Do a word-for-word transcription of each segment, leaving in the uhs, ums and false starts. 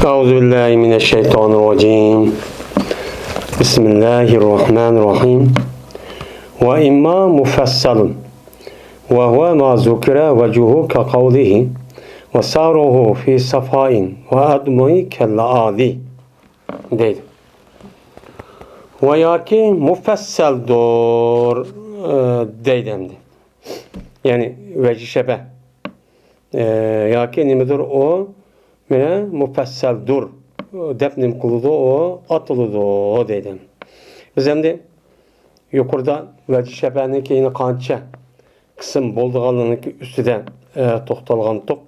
أعوذ بالله من الشيطان الرجيم. بسم الله الرحمن الرحيم. وإما مفصل وهو ما ذكر وجهه كقوله وسعره في صفاء وأدمه كالأعالي دەيدۇ. ۋە ياكى مۇپەسسەلدۇر، ئە، دەيدۇ ئەمدى. يەنى ۋەجى شەبە. ئە، ياكى نېمىدۇر ئۇ، مانا مۇپەسسەلدۇر دەپ نېمە قىلىدۇ، ئۇ ئاتىلىدۇ دەيدۇ. بىز ئەمدى يۇقىرىدا ۋەجى شەبەنىڭ كەينى قانچە قىسىم بولىدىغانلىقىنىڭ ئۈستىدە، ئە، توختالغانتۇق.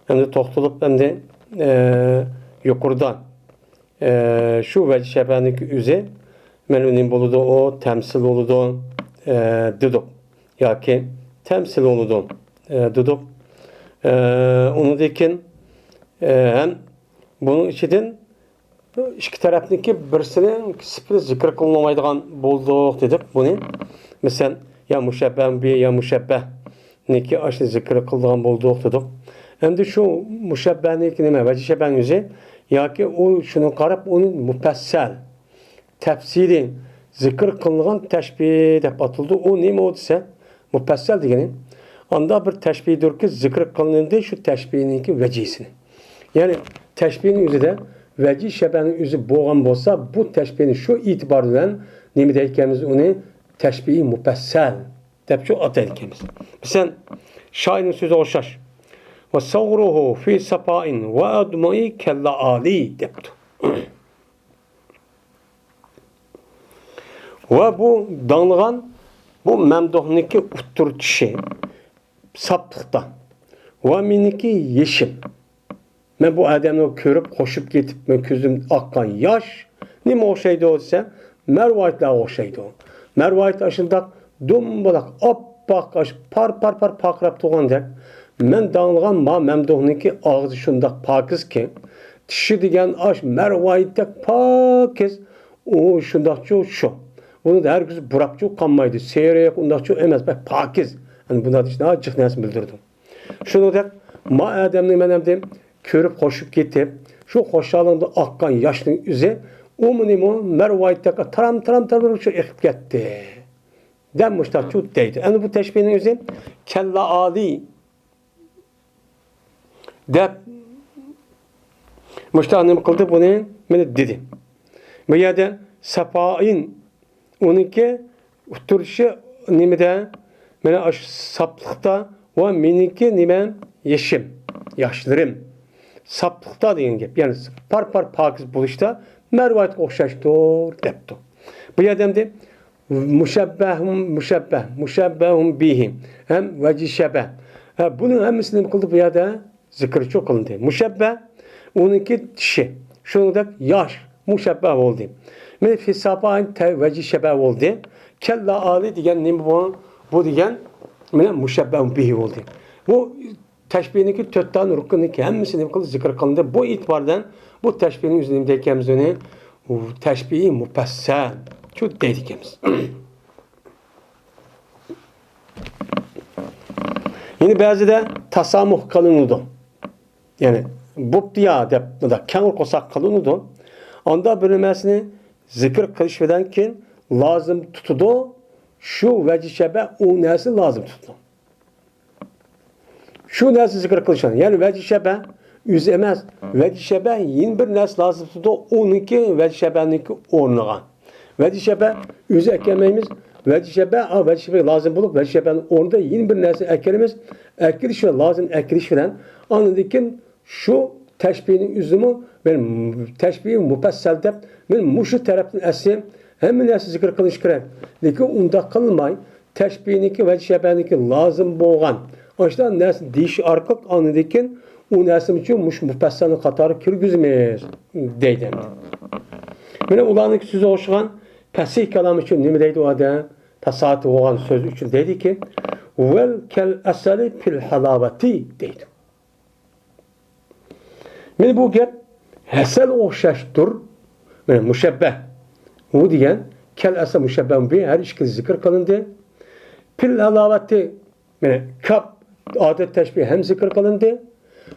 ئەمدى توختىلىپ، ئەمدى، ئە، يۇقىرىدا ئە، شۇ ۋەجى شەبەنىڭ ئۆزى، مانا نېمە بولىدۇ، ئۇ تەمسىل بولىدۇ، ئە، دېدۇق. ياكى تەمسىل بولىدۇ، ئە، دېدۇق. ئە، ئۇنىڭدىن كېيىن، ئە، ھەم بۇنىڭ ئىچىدىن ئىككى تەرەپنىڭكى بىرسىنىڭ سۈپىتى زىكىر قىلىنمايدىغان بولدۇق دېدۇق بۇنى. مەسىلەن، يا مۇشەببەھ بى، يا مۇشەببەھ. نىكى ئاشۇنى زىكىر قىلىدىغان بولدۇق دېدۇق. ئەمدى شۇ مۇشەببەنىكى نېمە؟ ۋەجى شەبەنىڭ ئۆزى ياكى ئۇ شۇنى قاراپ ئۇنى مۇپەسسەل، تەپسىلىي زىكىر قىلىنغان تەشبىھ دەپ ئاتىلىدۇ. ئۇ نېمە ئۇ دېسە، مۇپەسسەل دېگىنى ئاندا بىر تەشبىھدۇركى زىكىر قىلىندى شۇ تەشبىھنىڭكى ۋەجىسىنى. يەنى تەشبىھنىڭ ئۆزىدە ۋەجى شەبەنىڭ ئۆزى بولغان بولسا، بۇ تەشبىھنى شۇ ئېتىبار بىلەن نېمە دەيدىكەنمىز ئۇنى؟ تەشبىھى مۇپەسسەل دەپچۇ ئاتايدىكەنمىز. مەسىلەن، شائىرنىڭ سۆزىگە ئوخشاش. «ۋە سەغرۇھۇ فى سەپائىن ۋە ئەدمۇئى كەللە ئالىي» دەپتۇ. ۋە بۇ داڭلىغان بۇ مەمدۇھنىڭكى ئۇتتۇرتۇشى ساپلىقتا. ۋە مېنىڭكى يېشىم. مەن بۇ ئادەمنى كۆرۈپ خوشۇپ كېتىپ، مەن كۆزۈمدىن ئاققان ياش نېمە ئوخشايدۇ دېسە، مەرۋايىتلارغا ئوخشايدۇ. مەرۋايىت ئاشۇنداق دومبىلاق، ئاپئاق، ئاش پار، پار، پار پارقىراپ تۇرغاندەك. مەن داڭلىغان ما مەمدۇھنىڭكى ئاغزى شۇنداق پاكىزكى، چىشى دېگەن ئاش مەرۋايىتتەك پاكىز، ئۇ شۇنداقچۇ شۇ. ئۇنى ھەرگىز بۇراپچۇ قالمايدۇ، سېرىق ئۇنداقچۇ ئەمەس، بەك پاكىز. يەنى بۇنداق دېيىش ناھايىتى جىق نەرسىنى بىلدۈرىدۇ. شۇنىڭدەك ما ئادەمنى مەن ئەمدى كۆرۈپ خوشۇپ كېتىپ، شۇ خۇشاللىقىمدا ئاققان ياشنىڭ ئۆزى، ئۇمۇ نېمە، مەرۋايىتتەك تارام، تارام، تارام شۇ ئېقىپ كەتتى. دەپ مۇشتاقچۇ دەيدۇ. ئەنە بۇ تەشبىھنىڭ ئۆزى كەللە ئالىي دەپ مۇشتاق نېمە قىلدى بۇنى؟ مانا دېدى. بۇ يەردە سەپائىن ئۇنىڭكى ئۇتتۇرۇشى نېمىدە؟ مانا ئاشۇ ساپلىقتا ۋە مېنىڭكى نېمە؟ يېشىم، ياشلىرىم. ساپلىقتا دېگەن گەپ. يەنى پار-پار پاكىز بولۇشتا مەرۋايىتقا ئوخشاشتۇر دەپتۇ. بۇ يەردە ئەمدى مۇشەببەھۇم، مۇشەببەھ، مۇشەببەھۇم بىھى ھەم ۋەجى شەبەھ. ھە، بۇنىڭ ھەممىسى نېمە قىلدى بۇ يەردە؟ زىكىرچۇ قىلىندى. مۇشەببەھ، ئۇنىڭكى چىشى. شۇنىڭدەك ياش، مۇشەببەھ بولدى. مانا فىسساپائىن تە-، ۋەجى شەبەھ بولدى. كەللە ئالىي دېگەن نېمە بۇ؟ بۇ دېگەن مانا مۇشەببەھ بىھى بولدى. بۇ تەشبىھنىڭكى تۆت دانە رۇكنىنىڭكى ھەممىسى نېمە قىلدى؟ زىكىر قىلىندى. بۇ ئېتىباردىن بۇ تەشبىھنىڭ ئۆزى نېمە دەيدىكەنمىز ئۇنى؟ ئۇ تەشبىھى مۇپەسسەل. شۇ دەيدىكەنمىز. يەنە بەزىدە تاسامۇھ قىلىنىدۇ. يەنى بوپتۇ يا دەپ مۇنداق كەڭرى قورساق قىلىنىدۇ. ئاندا بىر نەرسىنى زىكىر قىلىش بىلەن كېيىن لازىم تۇتىدۇ. شۇ ۋەجى شەبەھ ئۇ نەرسە لازىم تۇتىدۇ. شۇ نەرسە زىكىر قىلىشىدۇ. يەنى ۋەجى شەبەھ ئۆزى ئەمەس. ۋەجى شەبەھ يەنە بىر نەرسە لازىم تۇتىدۇ. ئۇنىڭكى ۋەجى شەبەھنىڭكى ئورنىغا. ۋەجى شەبەھ ئۆزى ئەكەلمەيمىز. ۋەجى شەبەھ، ئا، ۋەجى شەبەھ لازىم بولۇپ، ۋەجى شەبەھنىڭ ئورنىدا يەنە بىر نەرسە ئەكېلىمىز. ئەكېلىش ۋە لازىم ئەكېلىش بىلەن ئاندىن كېيىن شۇ تەشبىھنىڭ ئۆزىمۇ، مەن تەشبىھ مۇپەسسەل دەپ، مەن مۇشۇ تەرەپتىن ئەسلى ھەممە نەرسە زىكىر قىلىنىشى كېرەك. لېكىن ئۇنداق قىلماي، تەشبىھنىڭكى ۋەجى شەبەھنىڭكى لازىم بولغان ئاشۇنداق نەرسە دېيىش ئارقىلىق ئاندىن كېيىن ئۇ نەرسىنى شۇ مۇشۇ مۇپەسسەلنىڭ قاتارىغا كىرگۈزىمىز دەيدۇ. مانا ئۇلارنىڭكى سۆزىگە ئوخشىغان پەسىھ كالام ئۈچۈن نېمە دەيدۇ ئۇ ئادەم؟ پەساھەتى بولغان سۆز ئۈچۈن دەيدۇكى، ۋەل كەل ئەسەلى پىل ھالاۋەتى دەيدۇ. مانا بۇ گەپ ھەسەل ئوخشاشتۇر. مانا مۇشەببەھ. بۇ دېگەن كەل ئەسەل مۇشەببەھ بى ھەر ئىككىلىسى زىكىر قىلىندى. پىل ھالاۋەتى، مانا كاپ ئادەت تەشبىھ ھەم زىكىر قىلىندى.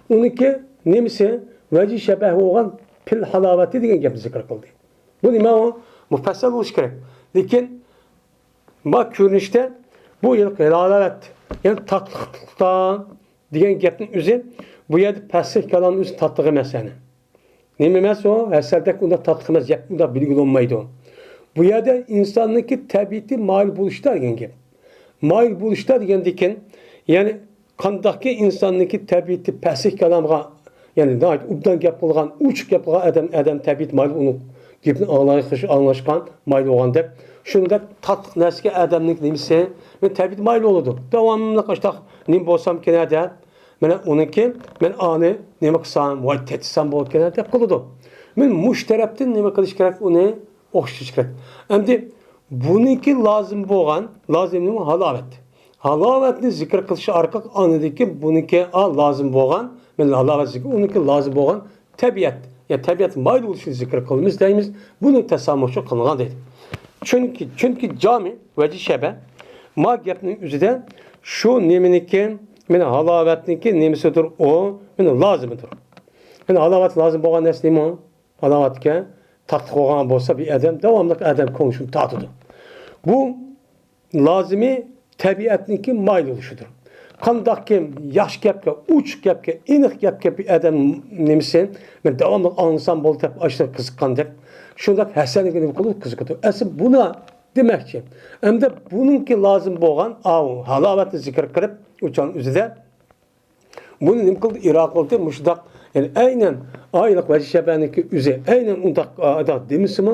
ئۇنىڭكى نېمىسى؟ ۋەجھى شەبەھ بولغان پىل ھالاۋەتى دېگەن گەپنى زىكىر قىلدى. بۇ نېمە ئۇ؟ مۇپەسسەل بولۇشى كېرەك. لېكىن ما كۆرۈنۈشتە بۇ يىلقى ھالاۋەت، يەنى تاتلىقتا دېگەن گەپنىڭ ئۆزى، بۇ يەردە پەسىھ كالامنىڭ ئۆزى تاتلىق ئەمەس، يەنى. نېمە ئەمەس ئۇ؟ ھەسەلدەك ئۇنداق تاتلىق ئەمەس، يەپ ئۇنداق بىلگىلى بولمايدۇ. بۇ يەردە ئىنساننىڭكى تەبىئىتى مايىل بولۇشتا دېگەن گەپ. مايىل بولۇشتا دېگەندىكىن، يەنى قانداقكى ئىنساننىڭكى تەبىئىتى پەسىھ كالامغا، يەنى ناھايىتى ئوبدان گەپ قىلغان، ئوچۇق گەپ قىلغان ئادەم، ئادەم تەبىئىتى مايىل ئۇنىڭ گېپىنى ئاڭلاش-، ئاڭلاشقان، مايىل بولغاندەك، شۇنداق تاتلىق نەرسىگە ئادەمنىڭ نېمىسى، تەبىئىتى مايىل بولىدۇ. داۋاملىق ئاشتاق نېمە بولسامكىن دەپ، مانا ئۇنىڭكى، مەن ئانى نېمە قىلسام، ۋاي تېتىسام بولىدىكەن دەپ قىلىدۇ. مەن مۇشۇ تەرەپتىن نېمە قىلىش كېرەك، ئۇنى ئوخشىتىش كېرەك. ئەمدى بۇنىڭكى لازىم بولغان، لازىم نېمە؟ ھالاۋەت. ھالاۋەتنى زىكىر قىلىش ئارقىلىق ئاندىكى بۇنىڭكى، ئا، لازىم بولغان، مەن ھالاۋەت زىكىر، ئۇنىڭكى لازىم بولغان تەبىئەت، يا تەبىئەت مايىل بولۇشىنى زىكىر قىلىمىز دەيمىز. بۇنى تەسامۇھچۇ قىلغان دەيدۇ. چۈنكى، چۈنكى جامى ۋەجھى شەبەھ ما گەپنىڭ ئۆزىدە شۇ نېمىنىڭكى، مانا ھالاۋەتنىڭكى نېمىسىدۇر ئۇ، مانا لازىمىدۇر. مانا ھالاۋەت لازىم بولغان نەرسە نېمە؟ ھالاۋەتكە تاتلىق بولغان بولسا بىر ئادەم، داۋاملىق ئادەم كۆڭلى شۇنى تارتىدۇ. بۇ لازىمى تەبىئەتنىڭكى مايىل بولۇشىدۇر. قانداقكى ياخشى گەپكە، ئوچۇق گەپكە، ئېنىق گەپكە بىر ئادەم نېمىسى، مەن داۋاملىق ئاڭلىسام بولدى دەپ ئاشۇنى قىزىققاندەك، شۇنداق ھەسەنگە نېمە قىلىدۇ؟ قىزىقىدۇ. ئەسلى بۇنى دېمەكچى. ئەمدى بۇنىڭكى لازىم بولغان ئاۋۇ ھالاۋەتنى زىكىر قىلىپ، ئۇ چاغنىڭ ئۆزىدە بۇنى نېمە قىلدى؟ ئىرا قىلدى. مۇشۇنداق، يەنى ئەينەن ئايلىق ۋەجھى شەبەھنىڭكى ئۆزى ئەينەن ئۇنداق، ئۇنداق دېمىسىمۇ،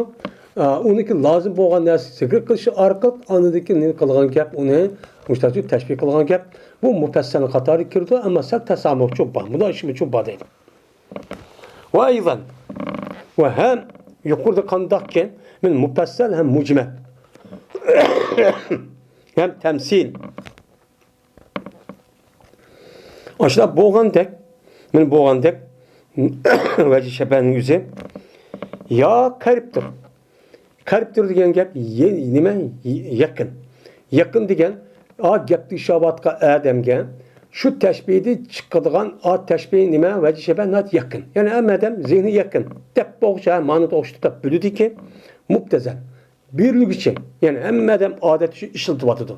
ئا، ئۇنىڭكى لازىم بولغان نەرسە زىكىر قىلىشى ئارقىلىق ئاندىن كېيىن نېمە قىلغان گەپ، ئۇنى مۇشۇنداق تەشبىھ قىلغان گەپ. بۇ مۇپەسسەلنىڭ قاتارىغا كىرىدۇ، ئەمما سەل تەسامۇھچۇ بار، مۇدائىشىمىچۇ بار دەيدۇ. ۋە ئەيزەن، ۋە ھەم يۇقىرىدا قانداقكەن، مەن مۇپەسسەل ھەم مۇجمەل ھەم تەمسىل. ئاشۇنداق بولغاندەك، مانا بولغاندەك، ۋەجھى شەبەھنىڭ ئۆزى يا قەرىبتۇر. قەرىبتۇر دېگەن گەپ يە-، نېمە؟ يېقىن. يېقىن دېگەن، ئا، گەپ تېشىۋاتقان ئادەمگە شۇ تەشبىھدىن چىقىدىغان، ئا، تەشبىھ نېمە؟ ۋەجھى شەبەھ ناھايىتى يېقىن. يەنى ھەممە ئادەم زېھنى يېقىن دەپ بولغۇچە، مەنىدە ئوخشىتىپ دەپ بىلىدۇكى، مۇپتەزەل. بېرىلگۈچى، يەنى ھەممە ئادەم ئادەتتە شۇ ئىشلىتىۋاتىدۇ.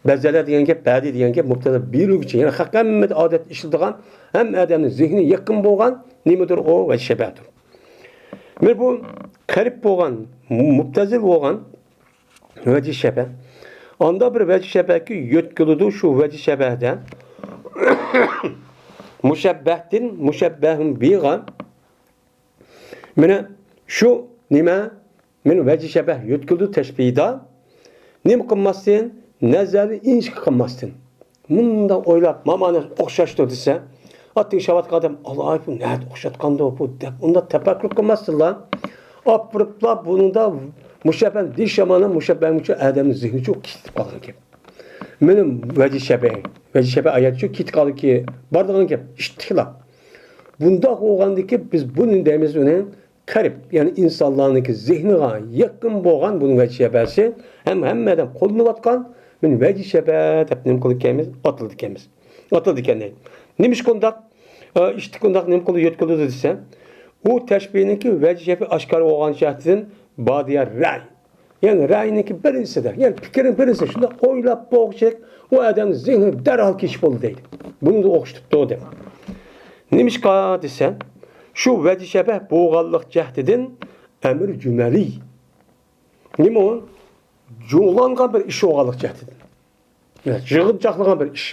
بەزەلە دېگەن گەپ، بەدى دېگەن گەپ، مۇپتەزەل بېرىلگۈچى، يەنى خەق ھەممە ئادەتتە ئىشلىتىدىغان، ھەممە ئادەمنىڭ زېھنى يېقىن بولغان نېمىدۇر ئۇ؟ ۋەجھى شەبەھتۇر. مانا بۇ قەرىب بولغان، مۇپتەزىل بولغان ۋەجھى شەبەھ. ئاندا بىر ۋەجھى شەبەھكە يۆتكىلىدۇ، شۇ ۋەجھى شەبەھدە مۇشەببەھتىن مۇشەببەھۇن بىغا مانا شۇ نېمە؟ مانا ۋەجھى شەبەھ يۆتكىلىدۇ تەشبىھدا. نېمە قىلماستىن؟ نەزەرنى ئىنچىكە قىلماستىن. مۇنداق ئويلاپ، مانا مانا ئوخشاشتۇ دېسە، ئاتتىن شاۋاتقان ئادەم، ئالاي، بۇ نەدە ئوخشاتقاندۇ بۇ دەپ، ئۇنداق تەپەككۇر قىلماستىنلا، ئاپىرىپلا بۇنىڭدا مۇشەببەھ دېيىش يامان، مۇشەببەھمۇ ئادەمنىڭ زېھنىچۇ كېتىپ قالغان گەپ. مېنىڭ ۋەجھى شەبەھ، ۋەجھى شەبەھ ئايەتچۇ كېتىپ قالدىكى بارىدىغان گەپ، ئىشتىكلا. بۇنداق بولغاندىكى بىز بۇنى دەيمىز ئۇنى قەرىب، يەنى ئىنسانلارنىڭكى زېھنىغا يېقىن بولغان بۇنىڭ ۋەجھى شەبەھسى ھەم ھەممە ئادەم قوللىنىۋاتقان مېنىڭ ۋەجھى شەبەھ دەپ نېمە قىلىدىكەنمىز؟ ئاتىلىدىكەنمىز. ئاتىلىدىكەن دەيدۇ. نېمىشقا ئۇنداق، ئە، ئىشتىك ئۇنداق نېمە قىلىدۇ، يۆتكىلىدۇ دېسە، ئۇ تەشبىھنىڭكى ۋەجھى شەبەھ ئاشكارا بولغان جەھەتتىن بادىيە رەي. يەنى رەينىڭكى بىرىنچىسىدە، يەنى پىكىرنىڭ بىرىنچىسىدە شۇنداق ئويلاپ بولغۇچىلىك ئۇ ئادەمنىڭ زېھنى دەرھال كېچىپ بولدى دەيدۇ. بۇنى ئوخشىتىپتۇ دەپ. نېمىشقا دېسە، شۇ ۋەجھى شەبەھ بولغانلىق جەھىتىدىن ئەمر جۈمەلىي. نېمە ئۇ؟ جۇغلانغان بىر ئىش بولغانلىق جەھىتىدىن. يىغىنچاقلىغان بىر ئىش.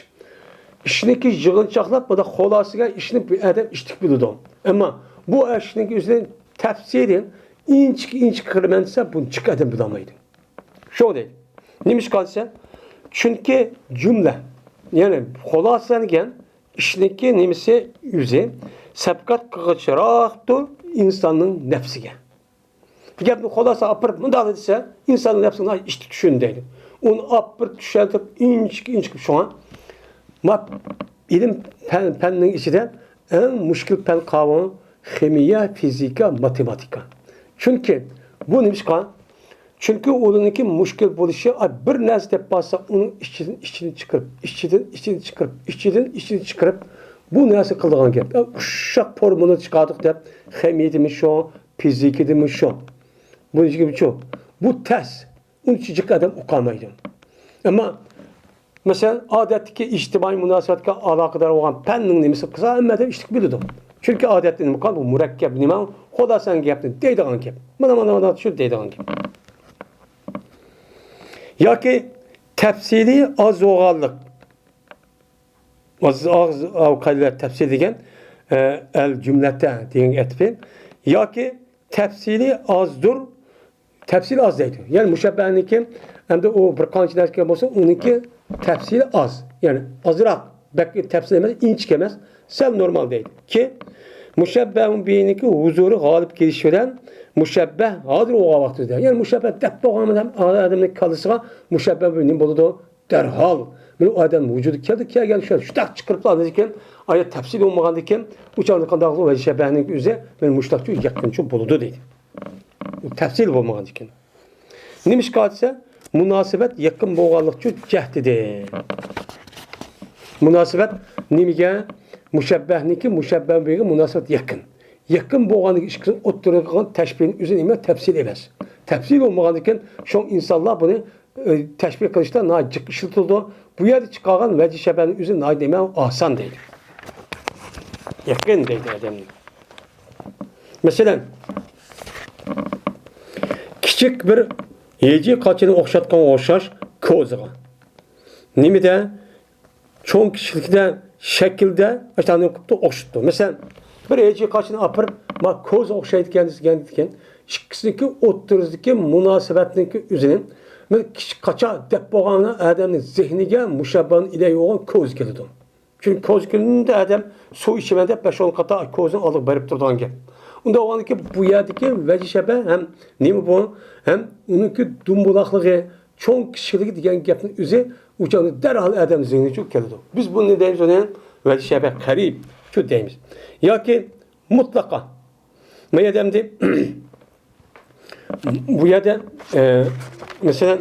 ئىشنىكى يىغىنچاقلاپ، بۇنداق خۇلاسىگە ئىشنى بىر ئادەم ئىشتىك بىلىدۇ. ئەمما بۇ ئىشنىڭ ئۆزىنى تەپسىلىي ئىنچىكە ئىنچىكە قىلىمەن دېسە، بۇنى جىق ئادەم بىلەلمەيدۇ. شۇ دەيدۇ. نېمىشقا دېسە، چۈنكى جۈملە، يەنى خۇلاسىلەنگەن ئىشنىڭكى نېمىسى ئۆزى سەپقەت قىلغۇچىراقتۇر ئىنساننىڭ نەپسىگە. گەپنى خۇلاسا ئاپىرىپ مۇنداق دېسە، ئىنساننىڭ نەپسىگە ئىشتىك چۈشۈندى دەيدۇ. ئۇنى ئاپىرىپ چۈشەندۈرۈپ ئىنچىكە ئىنچىكە شۇڭا ما ئىلىم پەن، پەننىڭ ئىچىدە ئەڭ مۈشكۈل پەن قاۋۇ خىمىيە، فىزىكا، ماتېماتىكا. چۈنكى بۇ نېمىشقا؟ چۈنكى ئۇلارنىڭكى مۈشكۈل بولۇشى، ئا، بىر نەرسە دەپ بارسا، ئۇنىڭ ئىچىدىن ئىچىنى چىقىرىپ، ئىچىدىن ئىچىنى چىقىرىپ، ئىچىدىن ئىچىنى چىقىرىپ، بۇ نەرسە قىلىدىغان گەپ. ئە، ئۇششاق فورمۇلا چىقاردۇق دەپ، خىمىيەدىمۇ شۇ، فىزىكىدىمۇ شۇ. بۇ نېمىشۇ؟ بۇ تەس. ئۇنچە جىق ئادەم ئۇقالمايدۇ. ئەمما، مەسىلەن، ئادەتتىكى ئىجتىمائىي مۇناسىۋەتكە ئالاقىدار بولغان پەننىڭ نېمىسى قىلسا، ھەممە ئادەم ئىشلىق بىلىدۇ. چۈنكى ئادەتتە نېمە قىلغان؟ بۇ مۇرەككەپ نېمە؟ خۇلاسەن گەپنى دەيدىغان گەپ. مانا، مانا، مانا شۇ دەيدىغان گەپ. ياكى تەپسىلىي ئاز بولغانلىق. ئاز، ئاز، ئاز قەيلەر تەپسىل دېگەن، ئە، ئەل جۈملەتە دېگەنگە ئەتىپى. ياكى تەپسىلى ئازدۇر، تەپسىلى ئاز دەيدۇ. يەنى مۇشەببەنىڭكى، ئەمدى ئۇ بىر قانچە نەرسە بولسا، ئۇنىڭكى تەپسىلى ئاز. يەنى ئازراق، بەك تەپسىل ئەمەس، ئىنچىكە ئەمەس، سەل نورمال دەيدۇ. كى، مۇشەببەھۇن بىھىنىڭكى ھۇزۇرى غالىب كېلىشى بىلەن مۇشەببەھ ھازىر بولغان ۋاقتىدا. يەنى مۇشەببەھ دەپ بولغان ئادەمنىڭ كاللىسىغا مۇشەببەھ نېمە بولىدۇ؟ دەرھال، مانا ئۇ ئادەم ۋۇجۇدقا كەلدى، كەلگەن شۇ شۇنداق چىقىرىپلا ئاندىن كېيىن ئايەت تەپسىل بولمىغاندىن كېيىن، ئۇ چاغدا قانداق ۋەجى شەبەھنىڭ ئۆزى مانا مۇشۇنداق يېقىنچۇ بولىدۇ دەيدۇ. ئۇ تەپسىل بولمىغاندىن كېيىن. نېمىشقا دېسە، مۇناسىۋەت يېقىن بولغانلىقى جەھىتىدىن. مۇناسىۋەت نېمىگە؟ مۇشەببەھنىڭكى مۇشەببەھ بىھىگە مۇناسىۋەت يېقىن. يېقىن بولغاندىكىن ئىككىسىنىڭ ئوتتۇرىغا قىلغان تەشبىھنىڭ ئۆزى نېمە؟ تەپسىل ئەمەس. تەپسىل بولمىغاندىكىن شۇڭا ئىنسانلار بۇنى ئى، تەشبىھ قىلىشتا ناھايىتى جىق ئىشلىتىلىدۇ. بۇ يەردە چىقارغان ۋەجى شەبەھنىڭ ئۆزى ناھايىتى نېمە؟ ئاسان دەيدۇ. يېقىن دەيدۇ ئادەمنى. مەسىلەن، كىچىك بىر ھېجى قاچىنى ئوخشاتقانغا ئوخشاش كوزىغا. نېمىدە؟ چوڭ كىچىكلىكىدە، شەكىلدە ئاشۇنداق نېمە قىپتۇ، ئوخشىتىپتۇ. مەسىلەن، بىر ھېجى قاچىنى ئاپىرىپ، ما كوزا ئوخشايدىكەن دېگەندىكىن، ئىككىسىنىڭكى ئوتتۇرىسىدىكى مۇناسىۋەتنىڭكى ئۆزىنى، مەن كىچىك قاچا دەپ بولغان ئادەمنىڭ زېھنىگە مۇشەببەھنىڭ ئىلەي بولغان كوزا كېلىدۇ. چۈنكى كوزا كۈندە ئادەم سۇ ئىچىمەن دەپ بەش-ئون قاتا كوزىنىڭ ئالدىغا بېرىپ تۇرىدىغان گەپ. ئۇنداق بولغاندىكىن بۇ يەردىكى ۋەجى شەبەھ ھەم نېمە بۇ؟ ھەم ئۇنىڭكى دۇمبۇلاقلىقى، چوڭ كىچىكلىكى دېگەن گەپنىڭ ئۆزى ئۇ چاغدا دەرھال ئادەم زېھنىگە كېلىدۇ. بىز بۇنى دەيمىز، ئۇنى ۋەجى شەبەھ قەرىب شۇ دەيمىز. ياكى مۇتلەقا. ما يەردە ئەمدى بۇ يەردە، ئە، مەسىلەن،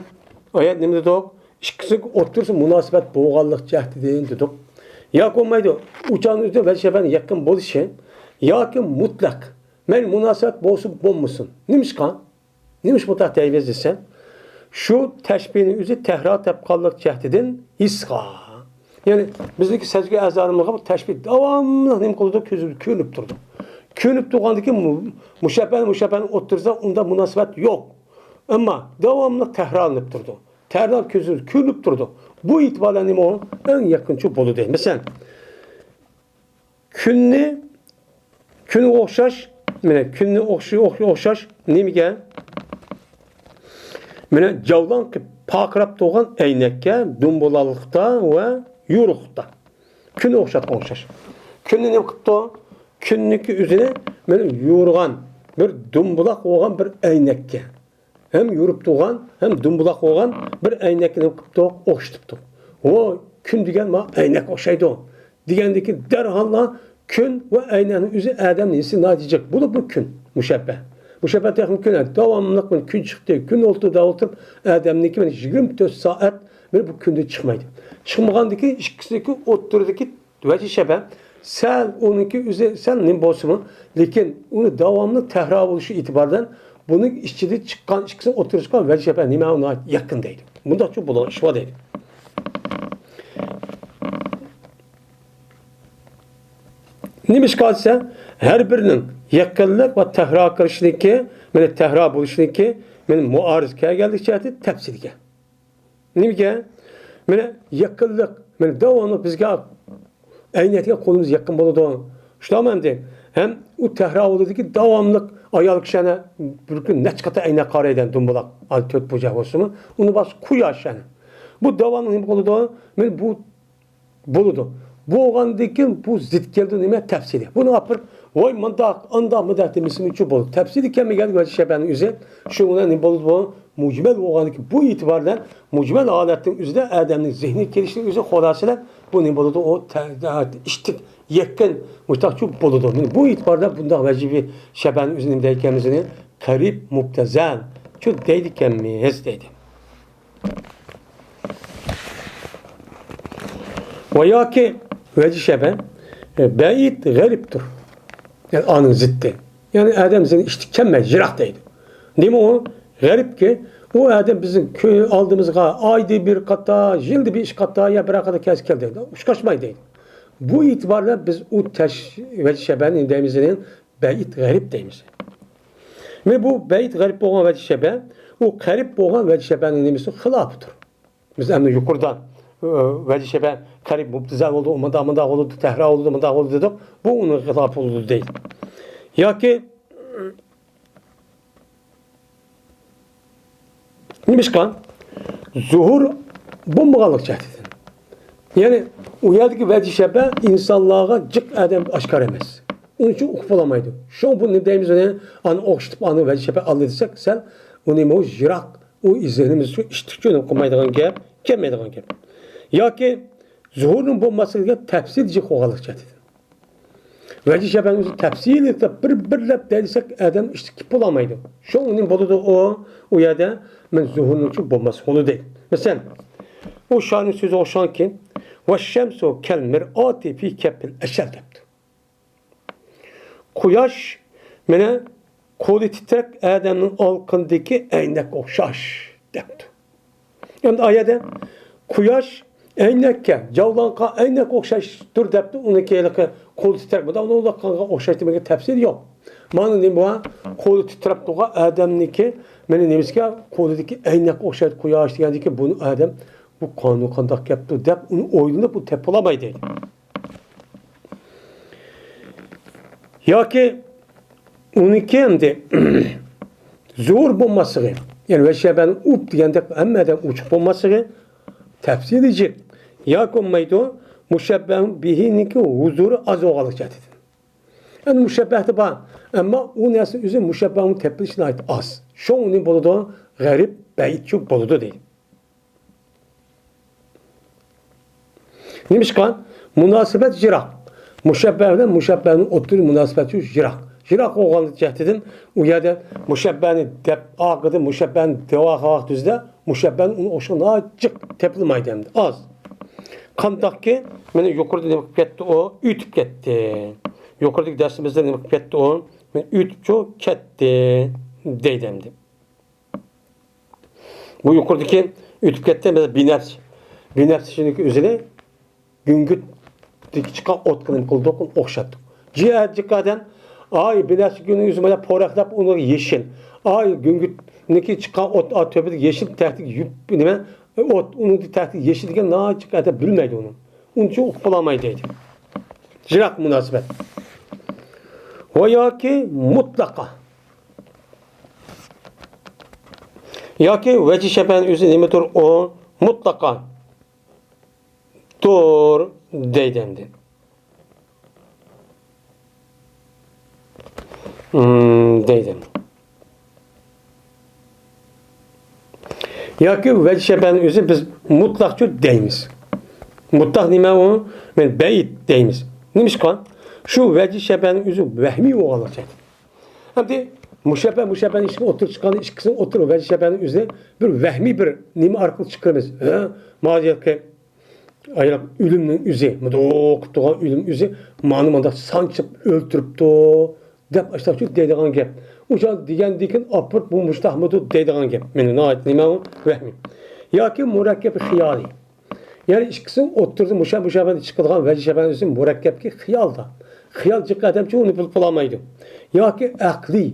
ئايەت نېمە دېدۇق؟ ئىككىسى ئوتتۇرىسى مۇناسىۋەت بولغانلىق جەھىتىدىن دېدۇق. ياكى بولمايدۇ. ئۇ چاغنىڭ ئۆزىدە ۋەجى شەبەھنىڭ يېقىن بولۇشى ياكى مۇتلەق. مەيلى مۇناسىۋەت بولسۇن، بولمىسۇن. نېمىشقا؟ نېمىش مۇنداق دەيمىز دېسە، شۇ تەشبىھنىڭ ئۆزى تەھرا تاپقانلىق جەھىتىدىن ھېسقا. يەنى بىزنىڭكى سەزگۈ ئەزالىرىمىزغا بۇ تەشبىھ داۋاملىق نېمە قىلىدۇ؟ كۆزىمىزگە كۆرۈنۈپ تۇرىدۇ. كۆرۈنۈپ تۇرغاندىكىن مۇ-، مۇشەببەھ، مۇشەببەھنىڭ ئوتتۇرىسىدا ئۇنداق مۇناسىۋەت يوق. ئەمما داۋاملىق تەھرارلىنىپ تۇرىدۇ. تەھرار كۆزىمىزگە كۆرۈنۈپ تۇرىدۇ. بۇ ئېتىبار بىلەن نېمە ئۇ؟ ئەڭ يېقىنچۇ بولىدۇ. مەسىلەن، كۈننى، كۈنگە ئوخشاش، مانا كۈننى ئوخشاش، ئوخشاش نېمىگە؟ مانا جاۋلان قىلىپ پارقىراپ تۇرغان ئەينەككە دۇمبۇلاقلىقتا ۋە يورۇقلۇقتا. كۈننى ئوخشاتقان ئوخشاش. كۈننى نېمە قىپتۇ؟ كۈننىڭكى ئۆزىنى مانا يورۇغان بىر دۇمبۇلاق بولغان بىر ئەينەككە. ھەم يورۇپ تۇرغان، ھەم دۇمبۇلاق بولغان بىر ئەينەكنى قىپتۇ، ئوخشىتىپتۇ. ۋو، كۈن دېگەن ما ئەينەك ئوخشايدۇ. دېگەندىكىن دەرھاللا كۈن ۋە ئەينەكنىڭ ئۆزى ئادەمنىڭ ھېسسى ناجىق. بولۇپمۇ كۈن، مۇشەببەھ. مۇشەببەھ تېخىمۇ كۈن. داۋاملىق مانا كۈن چىقتى، كۈن ئولتۇردى، دەپ ئولتۇرۇپ، ئادەمنىڭكى مانا يىگىرمە تۆت سائەت مانا بۇ كۈندىن چىقمايدۇ. چىقمىغاندىكىن ئىككىسىنىڭكى ئوتتۇرىدىكى ۋەجى شەبەھ سەل ئۇنىڭكى ئۆزى سەل نېمە بولسىمۇ، لېكىن ئۇنى داۋاملىق تەھرار بولۇشى ئېتىبارى بىلەن بۇنىڭ ئىچىدە چىققان ئىككىسىنىڭ ئوتتۇرىسىغا ۋەجى شەبەھ نېمە ئۇنى يېقىن دەيدۇ. مۇنداقچۇ بولغان ئىش بار دەيدۇ. نېمىشقا دېسە، ھەر بىرىنىڭ يېقىنلىق ۋە تەھرار كىرىشىنىڭكى، مانا تەھرار بولۇشىنىڭكى، مانا مۇئارىز كەلگەنلىك جەھەتتە تەپسىلگە. نېمىگە؟ مانا يېقىنلىق، مانا داۋاملىق بىزگە ئەينەككە قولىمىز يېقىن بولىدۇ. شۇنداقمۇ ئەمدى؟ ھەم ئۇ تەھرار بولىدۇكى داۋاملىق ئايال كىشىلەر بىر كۈن نەچچە قېتىم ئەينەك قارايدۇ، دۇمبۇلاق، ھازىر تۆت بۇرجەك بولسىمۇ، ئۇنى باشقا قۇياش يەنە. بۇ داۋاملىق نېمە بولىدۇ؟ مانا بۇ بولىدۇ. بولغاندىن كېيىن بۇ زىت كەلدى نېمە؟ تەپسىلىي. بۇنى ئاپىرىپ، ۋاي مۇنداق، ئانداق، مۇنداق دېمىسىمۇ بولىدۇ. تەپسىلىي كەلمىگەن ۋەجى شەبەھنىڭ ئۆزى شۇ بىلەن نېمە بولىدۇ بۇ؟ مۇجمەل بولغاندىن كېيىن بۇ ئېتىبار بىلەن مۇجمەل ھالەتنىڭ ئۆزىدە ئادەمنىڭ زېھنىگە كېلىشىنىڭ ئۆزى خۇلاسىلەپ بۇ نېمە بولىدۇ؟ ئۇ تە-، تە-، ئىشتىك يەككەن مۇشتاقچۇ بولىدۇ. مانا بۇ ئېتىبار بىلەن بۇنداق ۋەجىبى شەبەھنىڭ ئۆزى نېمە دەيدىكەنمىز؟ قەرىب مۇبتەزەل شۇ دەيدىكەنمىز دەيدۇ. ۋە ياكى ۋەجى شەبەھ بەئىد غەرىبتۇر. يەنى ئانىڭ زىتى. يەنى ئادەم سېنى ئىشتىكى كەلمەيدۇ، يىراق دەيدۇ. نېمە ئۇ؟ غەرىبكى، ئۇ ئادەم بىزنىڭ كۆ-، ئالدىمىزغا ئايدا بىر قاتا، يىلدا بىر ئىككى قاتا يا بىر قاتا كەلسە كەل دەيدۇ. ئۇچراشماي دەيدۇ. بۇ ئېتىبار بىلەن بىز ئۇ تەش-، ۋەجى شەبەنى دەيمىز، بەئىد غەرىب دەيمىز. مانا بۇ بەئىد غەرىب بولغان ۋەجى شەبە، ئۇ قەرىب بولغان ۋەجى شەبەنىڭ نېمىسى؟ خىلاپىدۇر. بىز ئەمدى يۇقىرىدا، ئە، ۋەجى شەبە قەرىب مۇبتىزا بولىدۇ، مۇنداق، مۇنداق بولىدۇ، تەھرا بولىدۇ، مۇنداق بولىدۇ دېدۇق. بۇ ئۇنىڭ خىلاپى بولىدۇ دەيدۇ. ياكى نېمىشقا؟ زۇھۇر بولمىغانلىق جەھەتتىن. يەنى ئۇ يەردىكى ۋەجى شەبە ئىنسانلارغا جىق ئادەم ئاشكارا ئەمەس. ئۇنىڭ ئۈچۈن ئۇقۇپ بولالمايدۇ. شۇڭا بۇ نېمە دەيمىز ئۇنى؟ ئانى ئوخشىتىپ ئانى ۋەجى شەبە ئالدى دېسەك، سەل ئۇنى مۇ يىراق، ئۇ ئىزلىنىمىز شۇ ئىشتىك ئۈچۈن قىلمايدىغان گەپ، كەلمەيدىغان گەپ. ياكى زۇھۇرنىڭ بولماسلىقى دېگەن تەپسىلىي جىق بولغانلىق جەھەتتىن. ۋەجى شەبەنىڭ ئۆزى تەپسىلىي دەپ بىر-بىرلەپ دەيسەك، ئادەم ئىشتىكى بولالمايدۇ. شۇ ئۇنى بولىدۇ ئۇ، ئۇ يەردە مەن زۇھۇرنىڭ ئۈچۈن بولماسلىق بولىدۇ دەيدۇ. مەسىلەن، ئۇ شائىرنىڭ سۆزىگە ئوخشىغانكى، «ۋەششەمسۇ كەل مىرئاتى فى كەففىل ئەشەل» دەپتۇ. قۇياش مانا قولى تىترەك ئادەمنىڭ ئالىقىنىدىكى ئەينەككە ئوخشاش دەپتۇ. ئەمدى ئايەدە قۇياش ئەينەككە، جاۋلانغان ئەينەككە ئوخشاشتۇر دەپتۇ. ئۇنىڭكى ھېلىقى قولى تىترەك بولىدۇ، ئۇنىڭ قانغا ئوخشاش دېمىگەن تەپسىلى يوق. مانا نېمە بار؟ قولى تىترەپ تۇرغان ئادەمنىڭكى، مانا نېمىسىكەن، قولىدىكى ئەينەككە ئوخشايدۇ قۇياش دېگەندىكى، بۇنى ئادەم بۇ قانۇن قانداق گەپتۇ دەپ ئۇنى ئويلىنىپ ئۇ تېپىپ بولالمايدۇ. ياكى ئۇنىڭكى ئەمدى زۇھۇر بولماسلىقى، يەنى ۋەششەبەنىڭ ئۇپ دېگەندەك ھەممە ئادەم ئوچۇق بولماسلىقى تەپسىلىي جىق. ياكى بولمايدۇ، مۇشەببەھۇن بىھىنىڭكى ھۇزۇرى ئاز بولغانلىق جەھەتتىن. يەنى مۇشەببەھتە بار، ئەمما ئۇ نەرسە ئۆزى مۇشەببەھۇن تېپىلىشى ناھايىتى ئاز. شۇڭا ئۇنى بولىدۇ، غەرىب، بەئىدچۇ بولىدۇ دەيدۇ. نېمىشقا؟ مۇناسىۋەت يىراق. مۇشەببەھ بىلەن مۇشەببەھنىڭ ئوتتۇرىدا مۇناسىۋەت شۇ يىراق. يىراق بولغان جەھىتىدىن ئۇ يەردە مۇشەببەھنى دەپ ئاقىدى، مۇشەببەھنى دەۋا قىلغان تۈزدە مۇشەببەھنى ئۇنى ئوخشىغان ناھايىتى جىق تېپىلمايدۇ ئەمدى. ئاز. قانداقكى، مانا يۇقىرىدا نېمە قىلىپ كەتتى ئۇ؟ ئۆتۈپ كەتتى. يۇقىرىدىكى دەرسىمىزدە نېمە قىلىپ كەتتى ئۇ؟ مانا ئۆتۈپچۇ كەتتى دەيدۇ ئەمدى. بۇ يۇقىرىدىكى ئۆتۈپ كەتتى، مەسىلەن، بىنەپس. بىنەپس شۇنىڭكى ئۆزىنى گۈڭگۈردىكى چىققان ئوتقا نېمە قىلدۇق، ئوخشاتتۇق. جىق ئادەم، ئاي، بىنەپس گۈلنىڭ يۈزى مانا پورەكلەپ، ئۇنىڭ يېشىل. ئاي، گۈڭگۈردىكى چىققان ئوت، ئا، تۆپىدىكى يېشىل، تەختىدىكى يۈپ، نېمە، ئوت، ئۇنىڭ تەختىدىكى يېشىل دېگەن ناھايىتى جىق ئادەم بىلمەيدۇ ئۇنى. ئۇنىڭ ئۈچۈن ئۇقۇپ بولالمايدۇ دەيدۇ. يىراق مۇناسىۋەت. ۋە ياكى مۇتلەقا. ياكى ۋەجى شەبەھنىڭ ئۆزى نېمىدۇر ئۇ؟ مۇتلەقا. دۇر دەيدۇ ئەمدى. ھىم، دەيدۇ. ياكى ۋەجى شەبەھنىڭ ئۆزى بىز مۇتلەقچۇ دەيمىز. مۇتلەق نېمە ئۇ؟ مەن بەئىد دەيمىز. نېمىشقا؟ شۇ ۋەجى شەبەھنىڭ ئۆزى ۋەھمىي بولغانلىقى. ئەمدى مۇشەببەھ، مۇشەببەھنىڭ ئىككىسىنى ئوتتۇرىغا چىققاندا، ئىككىسىنىڭ ئوتتۇرا ۋەجى شەبەھنىڭ ئۆزىنى بىر ۋەھمىي بىر نېمە ئارقىلىق چىقىرىمىز. ھە؟ مانا ھېلىقى ئايرىق ئۆلۈمنىڭ ئۆزى، مۇنداق قىلىپ تۇرغان ئۆلۈم ئۆزى، مانا مۇنداق سانچىپ ئۆلتۈرۈپتۇ، دەپ ئاشتاقچۇ دەيدىغان گەپ. ئۇ چاغ دېگەندىن كېيىن ئاپىرىپ بۇ مۇشتاقمىدۇ دەيدىغان گەپ. مېنى ناھايىتى نېمە ئۇ؟ ۋەھمىي. ياكى مۇرەككەپ خىيالىي. يەنى ئىككىسىنىڭ ئوتتۇرىدا مۇشە-، مۇشەببەھنى چىقىدىغان ۋەجى شەبەھنىڭ ئۆزى مۇرەككەپكى خىيالدا. خىيال جىق ئادەمچۇ ئۇنى بىلىپ بولالمايدۇ. ياكى ئەقلىي.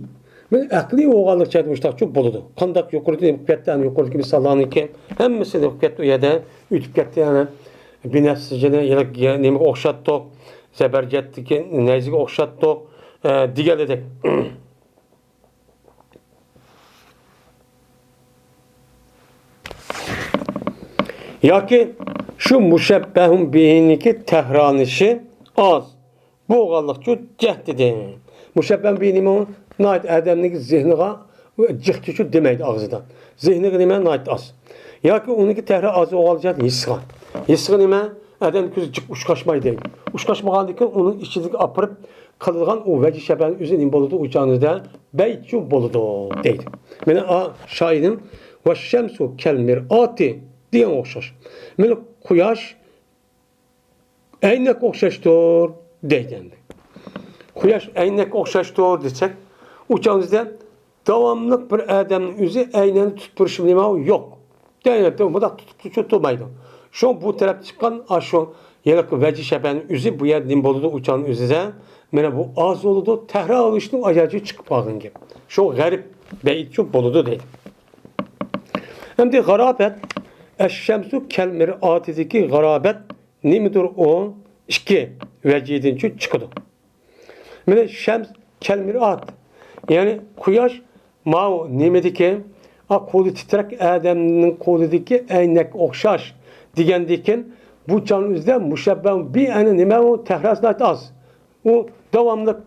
مەن ئەقلىي بولغانلىق جەھەتتىن مۇشتاقچۇ بولىدۇ. قانداق يۇقىرىدا نېمە قىلىپ كەتتى، ئەنە يۇقىرىدىكى مىساللارنىڭكى ھەممىسى نېمە قىلىپ كەتتى ئۇ يەردە، ئۆتۈپ كەتتى، ئەنە بىنەپسىجىنى يەنە نېمىگە ئوخشاتتۇق، زەبەرجەتتىكى نەيزىگە ئوخشاتتۇق، ئە، دېگەنلىدەك. ياكى شۇ مۇشەببەھۇن بىھىنىڭكى تەھرانىشى ئاز بولغانلىقچۇ جەھىتىدىن. مۇشەببەھۇن بىھى نېمە ئۇ؟ ناھايىتى ئادەمنىڭ زېھنىغا جىقتىچۇ دېمەيدۇ ئاغزىدا. زېھنىغا نېمە؟ ناھايىتى ئاز. ياكى ئۇنىڭكى تەھرى ئاز بولغانلىقى جەھەتتىن ھېسسىغا. ھېسسىغا نېمە؟ ئادەم كۆزى جىق ئۇچقاشمايدۇ دەيدۇ. ئۇچقاشمىغاندىن كېيىن ئۇنىڭ ئىچىدىكى ئاپىرىپ قىلىدىغان ئۇ ۋەجى شەبەھنىڭ ئۆزى نېمە بولىدۇ؟ ئۇ چاغنىدا بەئىدچۇ بولىدۇ دەيدۇ. مانا ئا شائىرنىڭ «ۋەششەمسۇ كەل مىرئاتى» دېگەنگە ئوخشاش. مانا قۇياش ئەينەككە ئوخشاشتۇر. دەيدۇ ئەمدى. قۇياش ئەينەككە ئوخشاشتۇر دېسەك، ئۇ چاغدا داۋاملىق بىر ئادەمنىڭ ئۆزى ئەينەكنى تۇتۇپ تۇرۇشى نېمە يوق. دەيدۇ، مۇنداق تۇتۇپ تۇرۇشى تۇرمايدۇ. شۇ بۇ تەرەپتە چىققان ئاشۇ ھېلىقى ۋەجى شەبەنىڭ ئۆزى بۇ يەردە نېمە بولىدۇ، ئۇ چاغنىڭ ئۆزىدە مانا بۇ ئاز بولىدۇ، تەھرا ئۇرۇشنىڭ ئاياجى چىقىپ قالغان گەپ. شۇ غەرىب بەيتچۇ بولىدۇ دەيدۇ. ئەمدى غارابەت، ئەششەمسۇ كەلمىرئاتىدىكى غارابەت نېمىدۇر ئۇ؟ ئىككى ۋەجىدىنچۇ چىقىدۇ. مانا شەمس كەلمىرئات، يەنى قۇياش ماۋۇ نېمىدىكى، ئا، قولى تىترەك ئادەمنىڭ قولىدىكى ئەينەككە ئوخشاش دېگەندىكىن، بۇ چاغنىڭ ئۆزىدە مۇشەببەھ بى ئەنە نېمە ئۇ؟ تەھراسى ناھايىتى ئاز. ئۇ داۋاملىق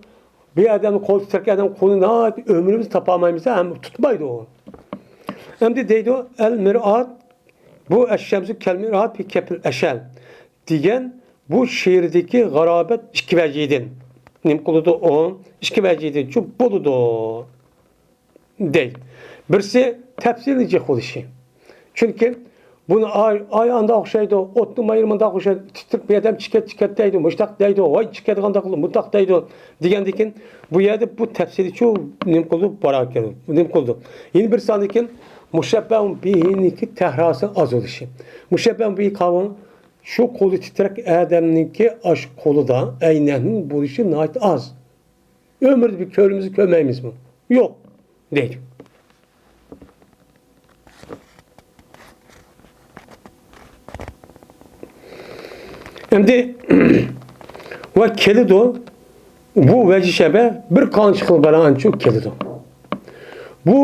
بىر ئادەمنىڭ قولى تىترەك ئادەم قولى ناھايىتى ئۆمرىمىز تاپالمايمىز ھەم تۇتمايدۇ ئۇ. ئەمدى دەيدۇ، ئەل مىرئات، بۇ ئەششەمسۇ كەلمىرئات پى كەپىل ئەشەل دېگەن بۇ شېئىردىكى غارابەت ئىككى ۋەجىدىن نېمە قىلىدۇ ئۇ؟ ئىككى ۋەجىدىنچۇ بولىدۇ دەيدۇ. بىرسى تەپسىلىي جىق بولۇشى. چۈنكى بۇنى ئاي، ئاي ئاندا ئوخشايدۇ، ئوتنىڭ مايرى مۇنداق ئوخشايدۇ، تىترىق بىر ئادەم چىكەت، چىكەت دەيدۇ، مۇشتاق دەيدۇ، ۋاي چىكەت قانداق قىلىدۇ، مۇنداق دەيدۇ دېگەندىكىن، بۇ يەردە بۇ تەپسىلىيچۇ نېمە قىلىدۇ، بارار كېلىدۇ، نېمە قىلىدۇ. يەنە بىر ساندىكىن مۇشەببەھ بىھىنىڭكى تەھراسى ئاز بولۇشى. مۇشەببەھ بىھى قاۋۇن شۇ قولى تىترەك ئادەمنىڭكى ئاش قولىدا ئەينەكنىڭ بولۇشى ناھايىتى ئاز. ئۆمرىدە بىر كۆرىمىزمۇ، كۆرمەيمىزمۇ؟ يوق دەيدۇ. ئەمدى ۋە كېلىدۇ. بۇ ۋەجى شەبەھ بىر قانچە خىل بايانچۇ كېلىدۇ. بۇ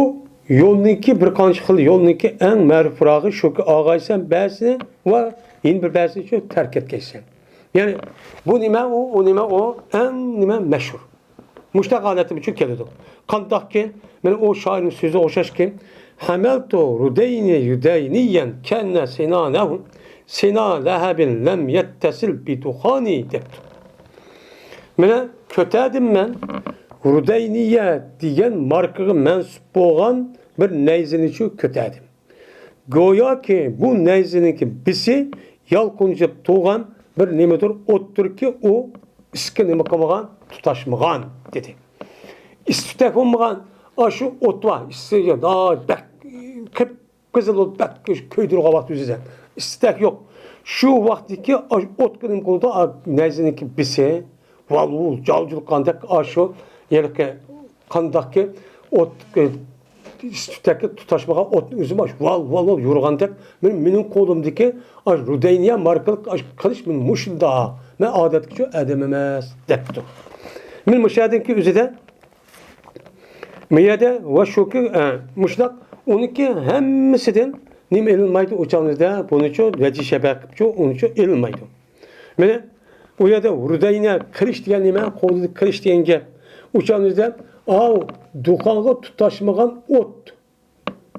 يولنىڭكى بىر قانچە خىل يولنىڭكى ئەڭ مەرۇپراقى شۇكى، ئاغايسەن بەزىنى ۋە يەنە بىر بەزىنى شۇ تەرك ئەتكەيسەن. يەنى بۇ نېمە ئۇ، ئۇ نېمە ئۇ، ئەڭ نېمە مەشھۇر. مۇشتاق ھالەتتە مۇشۇ كېلىدۇ. قانداقكى، مانا ئۇ شائىرنىڭ سۆزى ئوخشاشكى، ھەمەلتۇ رۇدەينى يۇدەينىيەن كەننە سىنانەھۇ سىنا لەھەبىن لەم يەتتەسىل بىدۇخانى دەپتۇ. مانا كۆتەردىم مەن رۇدەينىيە دېگەن ماركىغا مەنسۇپ بولغان بىر نەيزىنى شۇ كۆتەردىم. گوياكى بۇ نەيزىنىڭكى بىسى يالقۇنجاپ تۇرغان بىر نېمىدۇر ئوتتۇركى ئۇ ئىسكا نېمە قىلمىغان، تۇتاشمىغان دېدى. ئىس تۈتەك بولمىغان، ئاشۇ ئوت بار، ئىسسى بەك قىپقىزىل بولۇپ، بەك كۆيدۈرگەن ۋاقىت يۈزىدە ئىس تۈتەك يوق. شۇ ۋاقىتتىكى ئاشۇ ئوتقا نېمە قىلىدۇ، نەيزىنىڭكى بىسى، ۋال-ۋۇل جاۋجۇلۇققاندەك ئاشۇ ھېلىقى قانداقكى ئوت، ئىس تۈتەككە تۇتاشمىغان ئوتنى ئۆزىمۇ ئاشۇ ۋال، ۋال، ۋال يورغاندەك، مېنىڭ، مېنىڭ قولۇمدىكى ئاشۇ رۇدەينىيە ماركىلىق ئاشۇ قىلىچ مېنىڭ مۇشۇنداق. مەن ئادەتتىكىچۇ ئادەم ئەمەس دەپتۇ. مېنىڭ مۇشۇ يەردىكى ئۆزىدە، بۇ يەردە ۋە شۇكى، ئە، مۇشۇنداق ئۇنىڭكى ھەممىسىدىن نېمە ئېلىنمايدۇ ئۇ چاغنىڭدا، بۇنىچۇ ۋەجى شەبەھ قىپچۇ، ئۇنىچۇ ئېلىنمايدۇ. مانا ئۇ يەردە رۇدەينە قىلىچ دېگەن نېمە؟ قولىدا قىلىچ دېگەن گەپ. ئۇ چاغنىڭدا ئاۋۇ دۇخانغا تۇتاشمىغان ئوت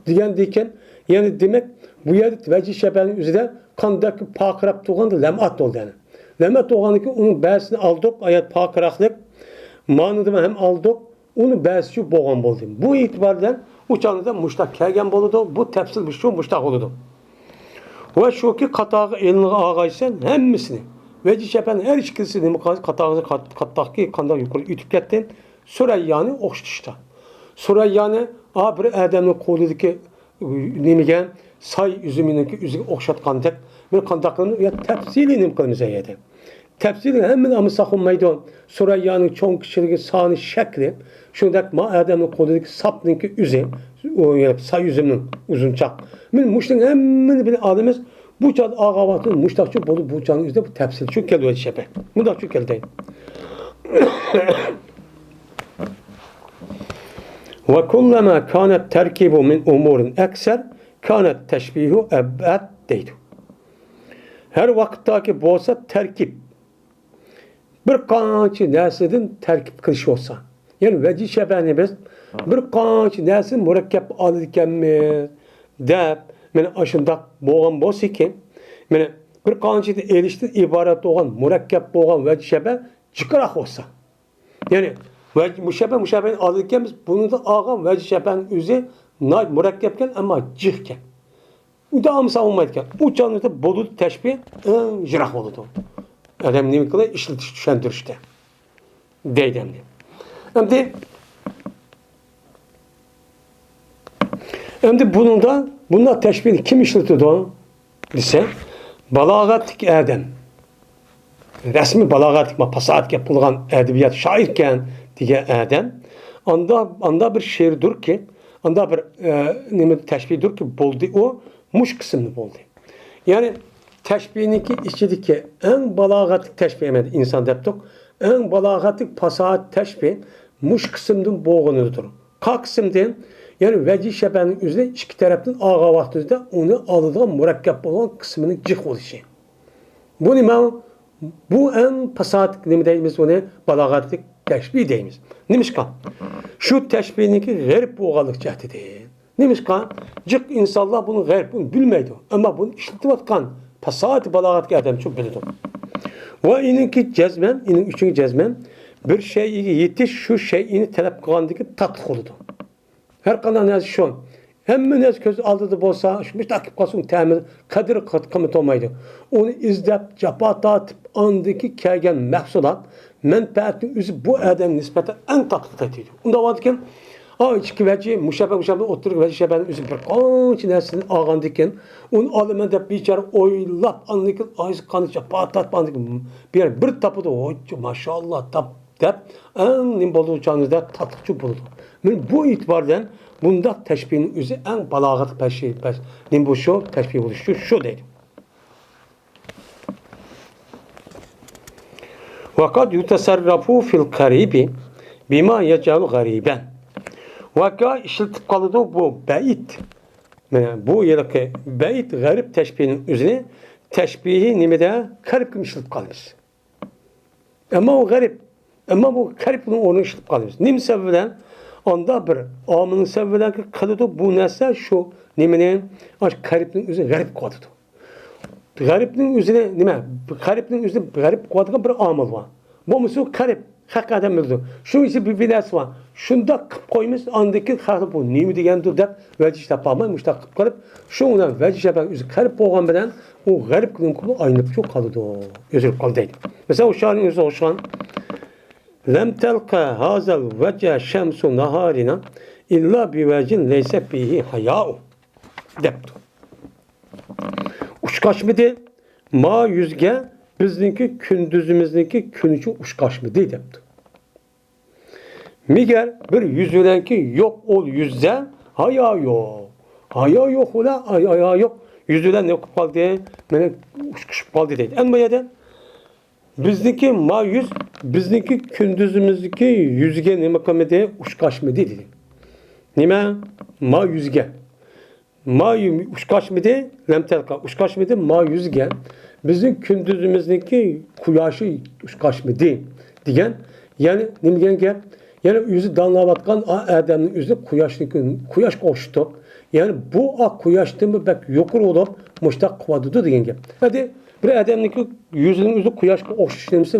دېگەندىكىن، يەنى دېمەك، بۇ يەردە ۋەجى شەبەھنىڭ ئۆزىدە قانداق پارقىراپ تۇرغان لەمئات بولدى يەنى. لەمئات بولغاندىكىن ئۇنىڭ بەزىسىنى ئالدۇق، ئايات پارقىراقلىق، مانىدا ھەم ئالدۇق، ئۇنى بەزىسى بولغان بولدى. بۇ ئېتىبار بىلەن ئۇ چاغدا مۇشتاق كەلگەن بولىدۇ، بۇ تەپسىل شۇ مۇشتاق بولىدۇ. ۋە شۇكى قاتارغا ئېلىنغان ئاغايسەن ھەممىسىنى، ۋەجى شەبەھنىڭ ھەر ئىككىلىسى نېمە قاتارغا قاتتاقكى قانداق يۇقىرى ئۆتۈپ كەتتى. سۈرەييانى ئوخشىتىشتا. سۈرەييانى، ئا، بىر ئادەمنىڭ قولىدىكى، ئۇ، نېمىگە، ساي ئۈزۈمىنىڭكى ئۆزىگە ئوخشاتقاندەك، بىر قانداق قىلىمىز؟ يا تەپسىلىي نېمە قىلىمىز ئۇ يەردە؟ تەپسىلىي ھەممىنى ئالمىساق بولمايدۇ. سۈرەييانىڭ چوڭ، كىچىكلىكى، سانى، شەكلى، شۇنداق ما ئادەمنىڭ قولىدىكى ساپنىڭكى ئۆزى، ئۇ، يا ساي ئۈزۈمنىڭ ئۇزۇنچاق. مانا مۇشۇنىڭ ھەممىنى بىلىپ ئالىمىز. بۇ چاغدا ئالغان ۋاقتىدا مۇشتاقچۇ بولۇپ، بۇ چاغنىڭ ئۆزىدە بۇ تەپسىلچۇ كەلدى شەبەھ. مۇنداقچۇ كەلدى. ۋە كۇللەما كانەت تەركىبۇ مىن ئۇمۇرىن ئەكسەر كانەت تەشبىھۇ ئەبئەد دەيدۇ. ھەر ۋاقىتتاكى بولسا تەركىب، بىر قانچە نەرسىدىن تەركىب قىلىش بولسا، يەنى ۋەجى شەبەھنى بىز بىر قانچە نەرسىدىن مۇرەككەپ ئالىدىكەنمىز دەپ، مانا ئاشۇنداق بولغان بولسىكى، مانا بىر قانچىدىن ئېلىشتىن ئىبارەت بولغان مۇرەككەپ بولغان ۋەجى شەبەھ جىقراق بولسا، يەنى ۋەج-، مۇشەببەھ، مۇشەببەھنى ئالىدىكەنمىز، بۇنىڭدىن ئالغان ۋەجى شەبەھنىڭ ئۆزى ناھايىتى مۇرەككەپكەن، ئەمما جىقكەن. ئۇندا ئالمىسا بولمايدىكەن. ئۇ چاغدا بولىدۇ تەشبىھ ئەڭ يىراق بولىدۇ. ئادەم نېمە قىلىدۇ؟ ئىشلىتىش، چۈشەندۈرۈشتە. دەيدۇ ئەمدى. ئەمدى، ئەمدى بۇنىڭدا، بۇنداق تەشبىھنى كىم ئىشلىتىدۇ دېسە، بالاغەتلىك ئادەم. رەسمىي بالاغەتلىك، پاساھەت گەپ قىلغان ئەدەبىيات شائىركەن دېگەن ئادەم. ئاندا، ئاندا بىر شېئىردۇركى، ئاندا بىر، ئە، نېمە تەشبىھدۇركى بولدى ئۇ، مۇش قىسىمنى بولدى. يەنى تەشبىھنىڭكى ئىچىدىكى ئەڭ بالاغەتلىك تەشبىھ ئەمەس، ئىنسان دەپتۇق. ئەڭ بالاغەتلىك پاساھەت تەشبىھ مۇش قىسىمدىن بولغىنىدۇر. قا قىسىمدىن، يەنى ۋەجھى شەبەھنىڭ ئۆزىنى ئىككى تەرەپتىن ئالغان ۋاقتىمىزدا ئۇنى ئالىدىغان مۇرەككەپ بولغان قىسمىنىڭ جىق بولۇشى. بۇ نېمە؟ بۇ ئەڭ پاساھەتلىك نېمە دەيمىز بۇنى؟ بالاغەتلىك تەشبىھ دەيمىز. نېمىشقا؟ شۇ تەشبىھنىڭكى غەرىب بولغانلىق جەھىتىدىن. نېمىشقا؟ جىق ئىنسانلار بۇنى غەرىب، بۇنى بىلمەيدۇ. ئەمما بۇنى ئىشلىتىۋاتقان پاساھەت بالاغەتلىك ئادەمچۇ بىلىدۇ. ۋە ئېنىڭكى جەزمەن، ئېنىڭ ئۈچۈن جەزمەن بىر شەيئىگە يېتىش شۇ شەيئىنى تەلەپ قىلغاندىكى تاتلىق بولىدۇ. ھەر قانداق نەرسە شۇ. ھەممە نەرسە كۆز ئالدىدا بولسا، شۇ مۇشۇنداق كېلىپ قالسا، ئۇنىڭ تەمى، قەدرى قىممىتى بولمايدۇ. ئۇنى ئىزدەپ، جاپا تارتىپ، ئاندىكى كەلگەن مەھسۇلات مەنپەئەتنىڭ ئۆزى بۇ ئادەمگە نىسبەتەن ئەڭ تاتلىق تېتىيدۇ. ئۇنداق بولغاندىكىن، ئا، ئىچكى ۋەجى، مۇشەبە، مۇشەبە، ئوتتۇرىكى ۋەجى شەبەنىڭ ئۆزى بىر قانچە نەرسىنى ئالغاندىكىن، ئۇنى ئالىمەن دەپ بىچارە ئويلاپ، ئاندىن كېيىن ئايسى قانچە جاپا تارتىپ، ئاندىن كېيىن بىر، بىر تاپىدۇ، ھوي، ماشائاللا، تاپ. دەپ، ئەڭ نېمە بولىدۇ، چاغىمىزدا تاتلىقچۇ بولىدۇ. مانا بۇ ئېتىبار بىلەن بۇنداق تەشبىھنىڭ ئۆزى ئەڭ بالاغەتلىك پەشى، پەش-، نېمە بولۇشى، تەشبىھ بولۇشى شۇ دەيدۇ. ۋەقەد يۇتەسەررەفۇ فىل قەرىبى بىما يەجئەلۇ غەرىبەن. ۋەقە ئىشلىتىپ قالىدۇ بۇ بەئىد. مانا بۇ ھېلىقى بەئىد غەرىب تەشبىھىنىڭ ئۆزىنى تەشبىھى نېمىدە؟ قەرىبكە ئىشلىتىپ قالىمىز. ئەمما ئۇ غەرىب. ئەمما بۇ قەرىبنىڭ ئورنىغا ئىشلىتىپ قالىمىز. نېمە سەۋەب بىلەن؟ ئاندا بىر ئامىلنىڭ سەۋەبى بىلەن قىلىدۇ بۇ نەرسە شۇ نېمىنى، ئاشۇ قەرىبنىڭ ئۆزىنى غەرىب قىلىۋاتىدۇ. غەرىبنىڭ ئۆزىنى نېمە؟ قەرىبنىڭ ئۆزىنى غەرىب قىلىۋاتىدىغان بىر ئامىل بار. بولمىسا ئۇ قەرىب، ھەق ئادەم بىلىدۇ. شۇنىڭ ئىچىدە بىر، بىر نەرسە بار. شۇنداق قىلىپ قويىمىز، ئاندىن كېيىن خەلق بۇ نېمە دېگەندۇ دەپ ۋەجىھ تاپالماي مۇشۇنداق قىلىپ قېلىپ، شۇنىڭ بىلەن ۋەجىھ شەبەھ ئۆزى قەرىب بولغان بىلەن ئۇ غەرىب نېمە قىلىدۇ؟ ئايلىنىپ شۇ قالىدۇ. ئۆزگىرىپ قالدى دەيدۇ. مەسىلەن، ئۇ شائىرنىڭ ئۆزى ئوخشىغان. لەم تەلقە ھازەل ۋەجە شەمسۇ ناھارىنا ئىللا بىۋەجىن لەيسە بىھى ھايائۇ دەپتۇ. ئۇچقاچمىدى ما يۈزگە بىزنىڭكى كۈندۈزىمىزنىڭكى كۈنىچۇ ئۇچقاچمىدى دەپتۇ. مېگەر بىر يۈز بىلەنكى يوق ئول يۈزدە ھايا يوق. ھايا يوق ئۇلا، ھايا يوق. يۈز بىلەن نېمە قىلىپ قالدى؟ مانا ئۇچقۇچۇپ قالدى دەيدۇ. ئەمما بۇ يەردە بىزنىڭكى ما يۈز، بىزنىڭكى كۈندۈزىمىزدىكى يۈزگە نېمە قىلمىدى؟ ئۇچقاچمىدى دېدى. نېمە؟ ما يۈزگە. ما يۈ-، ئۇچقاچمىدى؟ لەم تەلقە. ئۇچقاچمىدى ما يۈزگە. بىزنىڭ كۈندۈزىمىزنىڭكى قۇياشى ئۇچقاچمىدى دېگەن. يەنى نېمە دېگەن گەپ؟ يەنى ئۆزى داڭلاۋاتقان ئا-، ئادەمنىڭ ئۆزى قۇياشنىڭكى، قۇياشقا ئوخشىتىپ، يەنى بۇ ئا قۇياشتىنمۇ بەك يۇقىرى بولۇپ، مۇشتاق قىلىۋاتىدۇ دېگەن گەپ. ھەدى بىر ئادەمنىڭكى يۈزىنىڭ ئۆزى قۇياشقا ئوخشىتىش نېمىسى،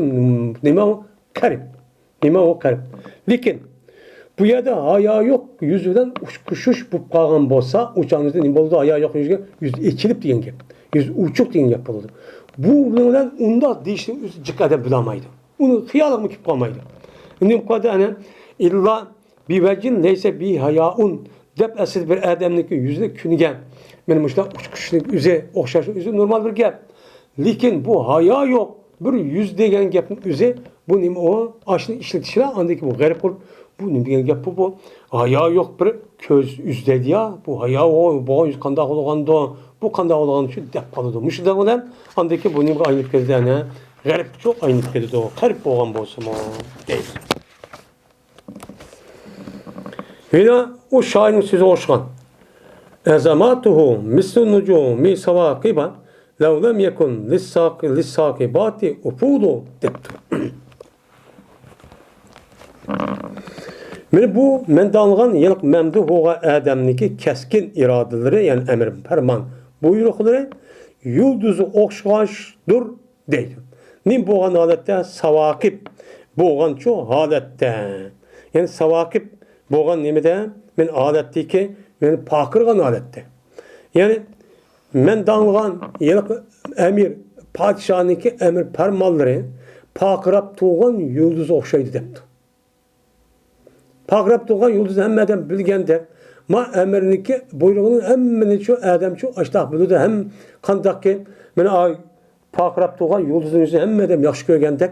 نېمە ئۇ؟ قەرىب. نېمە ئۇ قەرىب؟ لېكىن بۇ يەردە ھايا يوق يۈز بىلەن ئۇچقۇچۇش بولۇپ قالغان بولسا، ئۇ چاغدا نېمە بولىدۇ؟ ھايا يوق يۈزگە يۈز ئېچىلىپ دېگەن گەپ. يۈز ئوچۇق دېگەن گەپ بولىدۇ. بۇ بىلەن ئۇنداق دېيىشنى ئۆزى جىق ئادەم بىلەلمەيدۇ. ئۇنىڭ خىيالىغىمۇ كېلىپ قالمايدۇ. ئەمدى نېمە قىلىدۇ؟ ئەنە ئىللا بىۋەجىن لەيسە بىھايائۇن دەپ ئەسلىدە بىر ئادەمنىڭكى يۈزىنى كۈنگە مانا مۇشۇنداق ئۇچقۇچنىڭ ئۆزى ئوخشاشنىڭ ئۆزى نورمال بىر گەپ. لېكىن بۇ ھايا يوق، بىر يۈز دېگەن گەپنىڭ ئۆزى، بۇ نېمە ئۇ؟ ئاشۇنى ئىشلىتىشلا، ئاندىن كېيىن بۇ غەرىب قىلىپ، بۇ نېمە دېگەن گەپ بۇ، بۇ؟ ھايا يوق بىر كۆز يۈز دەيدۇ يا، بۇ ھايا بولغان يۈز قانداق بولغاندۇ؟ بۇ قانداق بولغاندۇ دەپ قالىدۇ. مۇشۇنداق بىلەن ئاندىن كېيىن بۇ نېمىگە ئايلىنىپ كېتىدۇ؟ ئەنە غەرىبچۇ ئايلىنىپ كېتىدۇ. قەرىب بولغان بولسىمۇ دەيمىز. ھېلى ئۇ شائىرنىڭ سۆزىگە ئوخشىغان. ئەزاماتۇھۇ مىسلۇ نۇجۇمى ساۋاقىبا لەۋ لەم يەكۇن لىسساقى-، لىسساقىباتى ئۇپۇلۇ دەپتۇ. مانا بۇ مەن داڭلىغان ھېلىقى مەمدۇھ بولغان ئادەمنىڭكى كەسكىن ئىرادىلىرى، يەنى ئەمر پەرمان بۇيرۇقلىرى يۇلدۇزغا ئوخشىغاندۇر دەيدۇ. نېمە بولغان ھالەتتە؟ ساۋاقىپ بولغانچۇ ھالەتتە. يەنى ساۋاقىپ بولغان نېمىدە؟ مەن ھالەتتىكى، يەنى پارقىرىغان ھالەتتە. يەنى مەن داڭلىغان ھېلىقى ئەمىر پادىشاھنىڭكى ئەمر پەرمانلىرى پارقىراپ تۇرغان يۇلدۇزغا ئوخشايدۇ دەپتۇ. پارقىراپ تۇرغان يۇلدۇزنى ھەممە ئادەم بىلگەندەك، ما ئەمرىنىكى بۇيرۇقىنى ھەممىنى شۇ ئادەم شۇ ئاشتاق بىلىدۇ، ھەم قانداقكى، مانا ئاي پارقىراپ تۇرغان يۇلدۇزنى ئۆزى ھەممە ئادەم ياخشى كۆرگەندەك،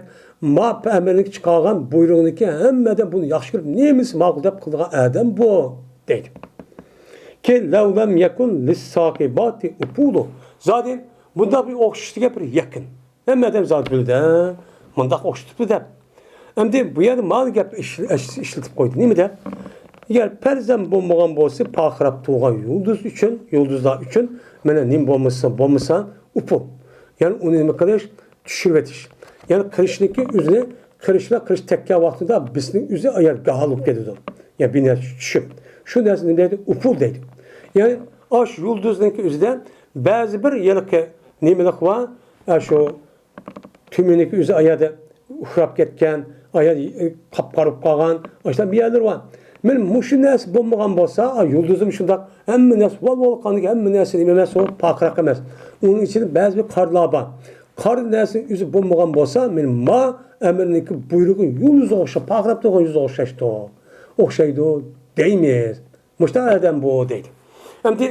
ما ئەمرىنىكى چىقارغان بۇيرۇقىنىكى ھەممە ئادەم بۇنى ياخشى كۆرۈپ، نېمىسى ماقۇل دەپ قىلىدىغان ئادەم بۇ، دەيدۇ. كى لەۋ لەم يەكۇن لىسساقىباتى ئۇپۇلۇ. زادى بۇنداق بىر ئوخشىشىدىكى بىر يەكۈن. ھەممە ئادەم زادى بىلدى، مۇنداق ئوخشىتىپتۇ دەپ. ئەمدى بۇ يەردە مانا گەپ ئىش-، ئىش-، ئىشلىتىپ قويدى. نېمە دەپ؟ ئەگەر پەرزەنت بولمىغان بولسا، پارقىراپ تۇرغان يۇلدۇز ئۈچۈن، يۇلدۇزلار ئۈچۈن، مانا نېمە بولمىسا، بولمىسا، ئۇپۇل. يەنى ئۇنى نېمە قىلىش؟ چۈشۈرۈۋېتىش. يەنى قىرىشنىكى ئۆزىنى، قىرىشلا قىرىش تەگكەن ۋاقتىدا بىزنىڭ ئۆزى ئايال گاھال بولۇپ كېتىدۇ. يا بىر نەرسە چۈشۈپ. شۇ نەرسە نېمە دەيدۇ؟ ئۇپۇل دەيدۇ. يەنى ئاش يۇلدۇزنىڭكى ئۆزىدە بەزى بىر ھېلىقى نېمىلىك بار، ئاشۇ تۈمىنىكى ئۆزى ئايادا ئۇخلاپ كەتكەن، ئايا قاپقارا بولۇپ قالغان، ئاشۇنداق بىر يەرلىرى بار. مانا مۇشۇ نەرسە بولمىغان بولسا، ئا، يۇلدۇزۇم شۇنداق، ھەممە نەرسە ۋال-ۋال قاندىكى، ھەممە نەرسە نېمە ئەمەس، ئۇ پارقىراق ئەمەس. ئۇنىڭ ئىچىدە بەزى بىر قارلار بار. قار نەرسىنىڭ ئۆزى بولمىغان بولسا، مانا ما ئەمرىنىڭكى بۇيرۇقى يۇلدۇزغا ئوخشاپ، پارقىراپ تۇرغان يۇلدۇزغا ئوخشاشتۇ. ئوخشايدۇ دەيمىز. مۇشۇنداق ئادەم بۇ دەيدۇ. ئەمدى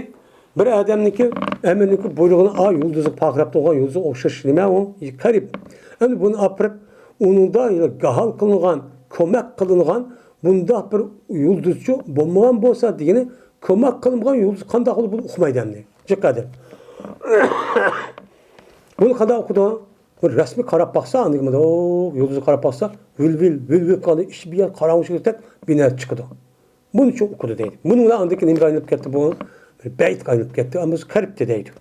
بىر ئادەمنىڭكى ئەمرىنىڭكى بۇيرۇقىنى، ئا، يۇلدۇزغا پارقىراپ تۇرغان يۇلدۇزغا ئوخشاش نېمە ئۇ؟ قەرىب. ئەمدى بۇنى ئاپىرىپ، ئۇنىڭدا گاھال قىلىنغان، كۆمەك قىلىنغان بۇنداق بىر يۇلدۇزچۇ بولمىغان بولسا دېگىنى، كۆمەك قىلىنغان يۇلدۇز قانداق بولىدۇ، بۇنى ئۇقمايدۇ ئەمدى. دىققەت ئېدىڭ. بۇنى قانداق ئۇقىدۇ؟ بىر رەسمىي قاراپ باقسا، ئاندىن كېيىن، ئوو، يۇلدۇزغا قاراپ باقسا، ۋىل-ۋىل، ۋىل-ۋىل قىلغاندا ئىچى بىر يەر قاراڭغۇ چۈشكەندەك بىر نەرسە چىقىدۇ. بۇنى چوڭ ئۇقىدۇ دەيدۇ. بۇنىڭ بىلەن ئاندىن كېيىن نېمىگە ئايلىنىپ كەتتى بۇ؟ بىر بەيتكە ئايلىنىپ كەتتى. ئەمما قەرىپتە دەيدۇ.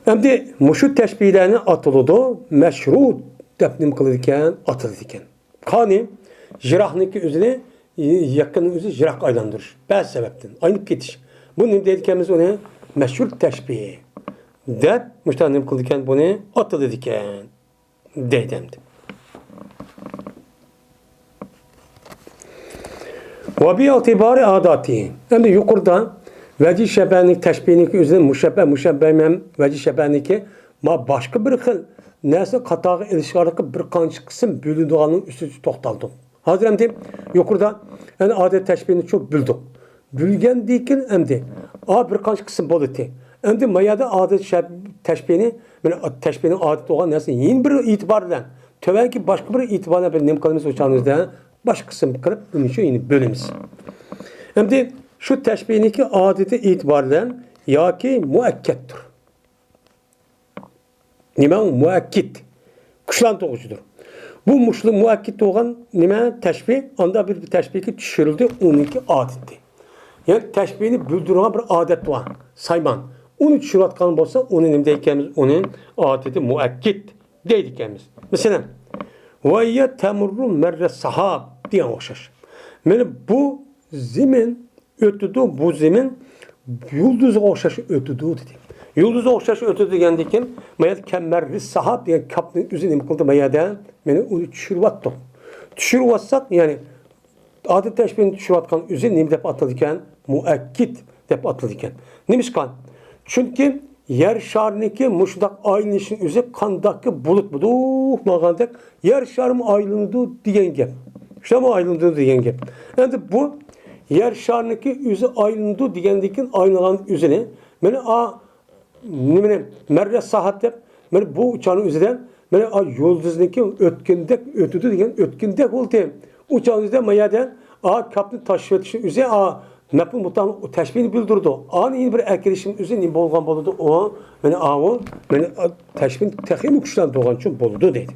ئەمدى مۇشۇ تەشبىھلەرنى ئاتىلىدۇ، مەشھۇر دەپ نېمە قىلىدىكەن؟ ئاتىلىدىكەن. قانى، يىراقنىڭكى ئۆزىنى، يېقىننىڭ ئۆزى يىراق ئايلاندۇرۇش. بەزى سەۋەبتىن ئايلىنىپ كېتىش. بۇنى نېمە دەيدىكەنمىز ئۇنى؟ مەشھۇر تەشبىھ دەپ مۇشۇنداق نېمە قىلىدىكەن؟ بۇنى ئاتىلىدىكەن. دەيدۇ ئەمدى. ۋە بىئىتىبارى ئاداتى. ئەمدى يۇقىرىدا ۋەجى شەبەنىڭ تەشبىھىنىڭكى ئۆزىدىن مۇشەببە، مۇشەببە ھەم ۋەجى شەبەنىڭكى ما باشقا بىر خىل نەرسە قاتارغا ئېلىش ئارقىلىق بىر قانچە قىسىم بۆلۈنىدىغانلىقىنىڭ ئۈستىدە توختالدۇق. ھازىر ئەمدى يۇقىرىدا، يەنى ئادەت تەشبىھىنى چوپ بۆلدۇق. بۆلگەندىن كېيىن ئەمدى، ئا، بىر قانچە قىسىم بولدى. ئەمدى ما يەردە ئادەت شەب-، تەشبىھىنى، مانا تەشبىھىنىڭ ئادەت بولغان نەرسىنى يەنە بىر ئېتىبار بىلەن، تۆۋەنكى باشقا بىر ئېتىبار بىلەن بىر نېمە قىلىمىز؟ ئۇ چاغنىمىزدا باشقا قىسىم قىلىپ، بۇنى شۇ يەنە بۆلىمىز. ئەمدى شۇ تەشبىھىنىڭكى ئادىتى ئېتىبار بىلەن ياكى مۇئەككەتتۇر. نېمە ئۇ؟ مۇئەككىد. كۈچلەندۈرگۈچىدۇر. بۇ مۇشۇ مۇئەككىد بولغان نېمە؟ تەشبىھ. ئاندا بىر تەشبىھكە چۈشۈرۈلدى، ئۇنىڭكى ئادىتى. يەنى تەشبىھنى بىلدۈرىدىغان بىر ئادەت بار، سايمان. ئۇنى چۈشۈرۈۋاتقان بولسا، ئۇنى نېمە دەيدىكەنمىز؟ ئۇنى ئادىتى مۇئەككىد دەيدىكەنمىز. مەسىلەن، ۋەييە تەمۇررۇ مەررە ساھاب دېگەن ئوخشاش. مانا بۇ زېمىن ئۆتىدۇ، بۇ زېمىن يۇلدۇزغا ئوخشاش ئۆتىدۇ دېدى. يۇلدۇزغا ئوخشاش ئۆتىدۇ دېگەندىن كېيىن، ما يەردە كەممەررى ساھاب دېگەن كاپنىڭ ئۆزى نېمە قىلدى؟ ما يەردە مانا ئۇنى چۈشۈرۈۋاتتۇق. چۈشۈرۈۋاتساق، يەنى ئادەت تەشبىھىنى چۈشۈرۈۋاتقان ئۆزى نېمە دەپ ئاتىلىدىكەن؟ مۇئەككىد دەپ ئاتىلىدىكەن. نېمىشقا؟ چۈنكى يەر شارىنىڭكى مۇشۇنداق ئايلىنىشىنىڭ ئۆزى قانداقكى بۇلۇت بۇدۇق ماڭغاندەك يەر شارىمۇ ئايلىنىدۇ دېگەن گەپ. شۇنداقمۇ؟ ئايلىنىدۇ دېگەن گەپ. ئەمدى بۇ يەر شارىنىڭكى ئۆزى ئايلىنىدۇ دېگەندىن كېيىن ئايلانغان ئۆزىنى، مانا، ئا، نېمىنى، مەررە ساھاب دەپ، مانا بۇ ئۇچارنىڭ ئۆزىدە، مانا، ئا، يۇلدۇزنىڭكى ئۆتكەندەك ئۆتىدۇ دېگەن ئۆتكەندەك بولدى. ئۇچارنىڭ ئۆزىدە ما يەردە، ئا، كاپنى تاشلىۋېتىشنىڭ ئۆزى، ئا، مەپھۇل مۇتلەق تەشبىھنى بىلدۈرىدۇ. ئانى يەنە بىر ئەكىرىشنىڭ ئۆزى نېمە بولغان بولىدۇ؟ ئۇ، مانا، ئاۋۇ، مانا، ئا، تەشبىھنى تېخىمۇ كۈچلەندۈرگەن ئۈچۈن بولىدۇ دەيدۇ.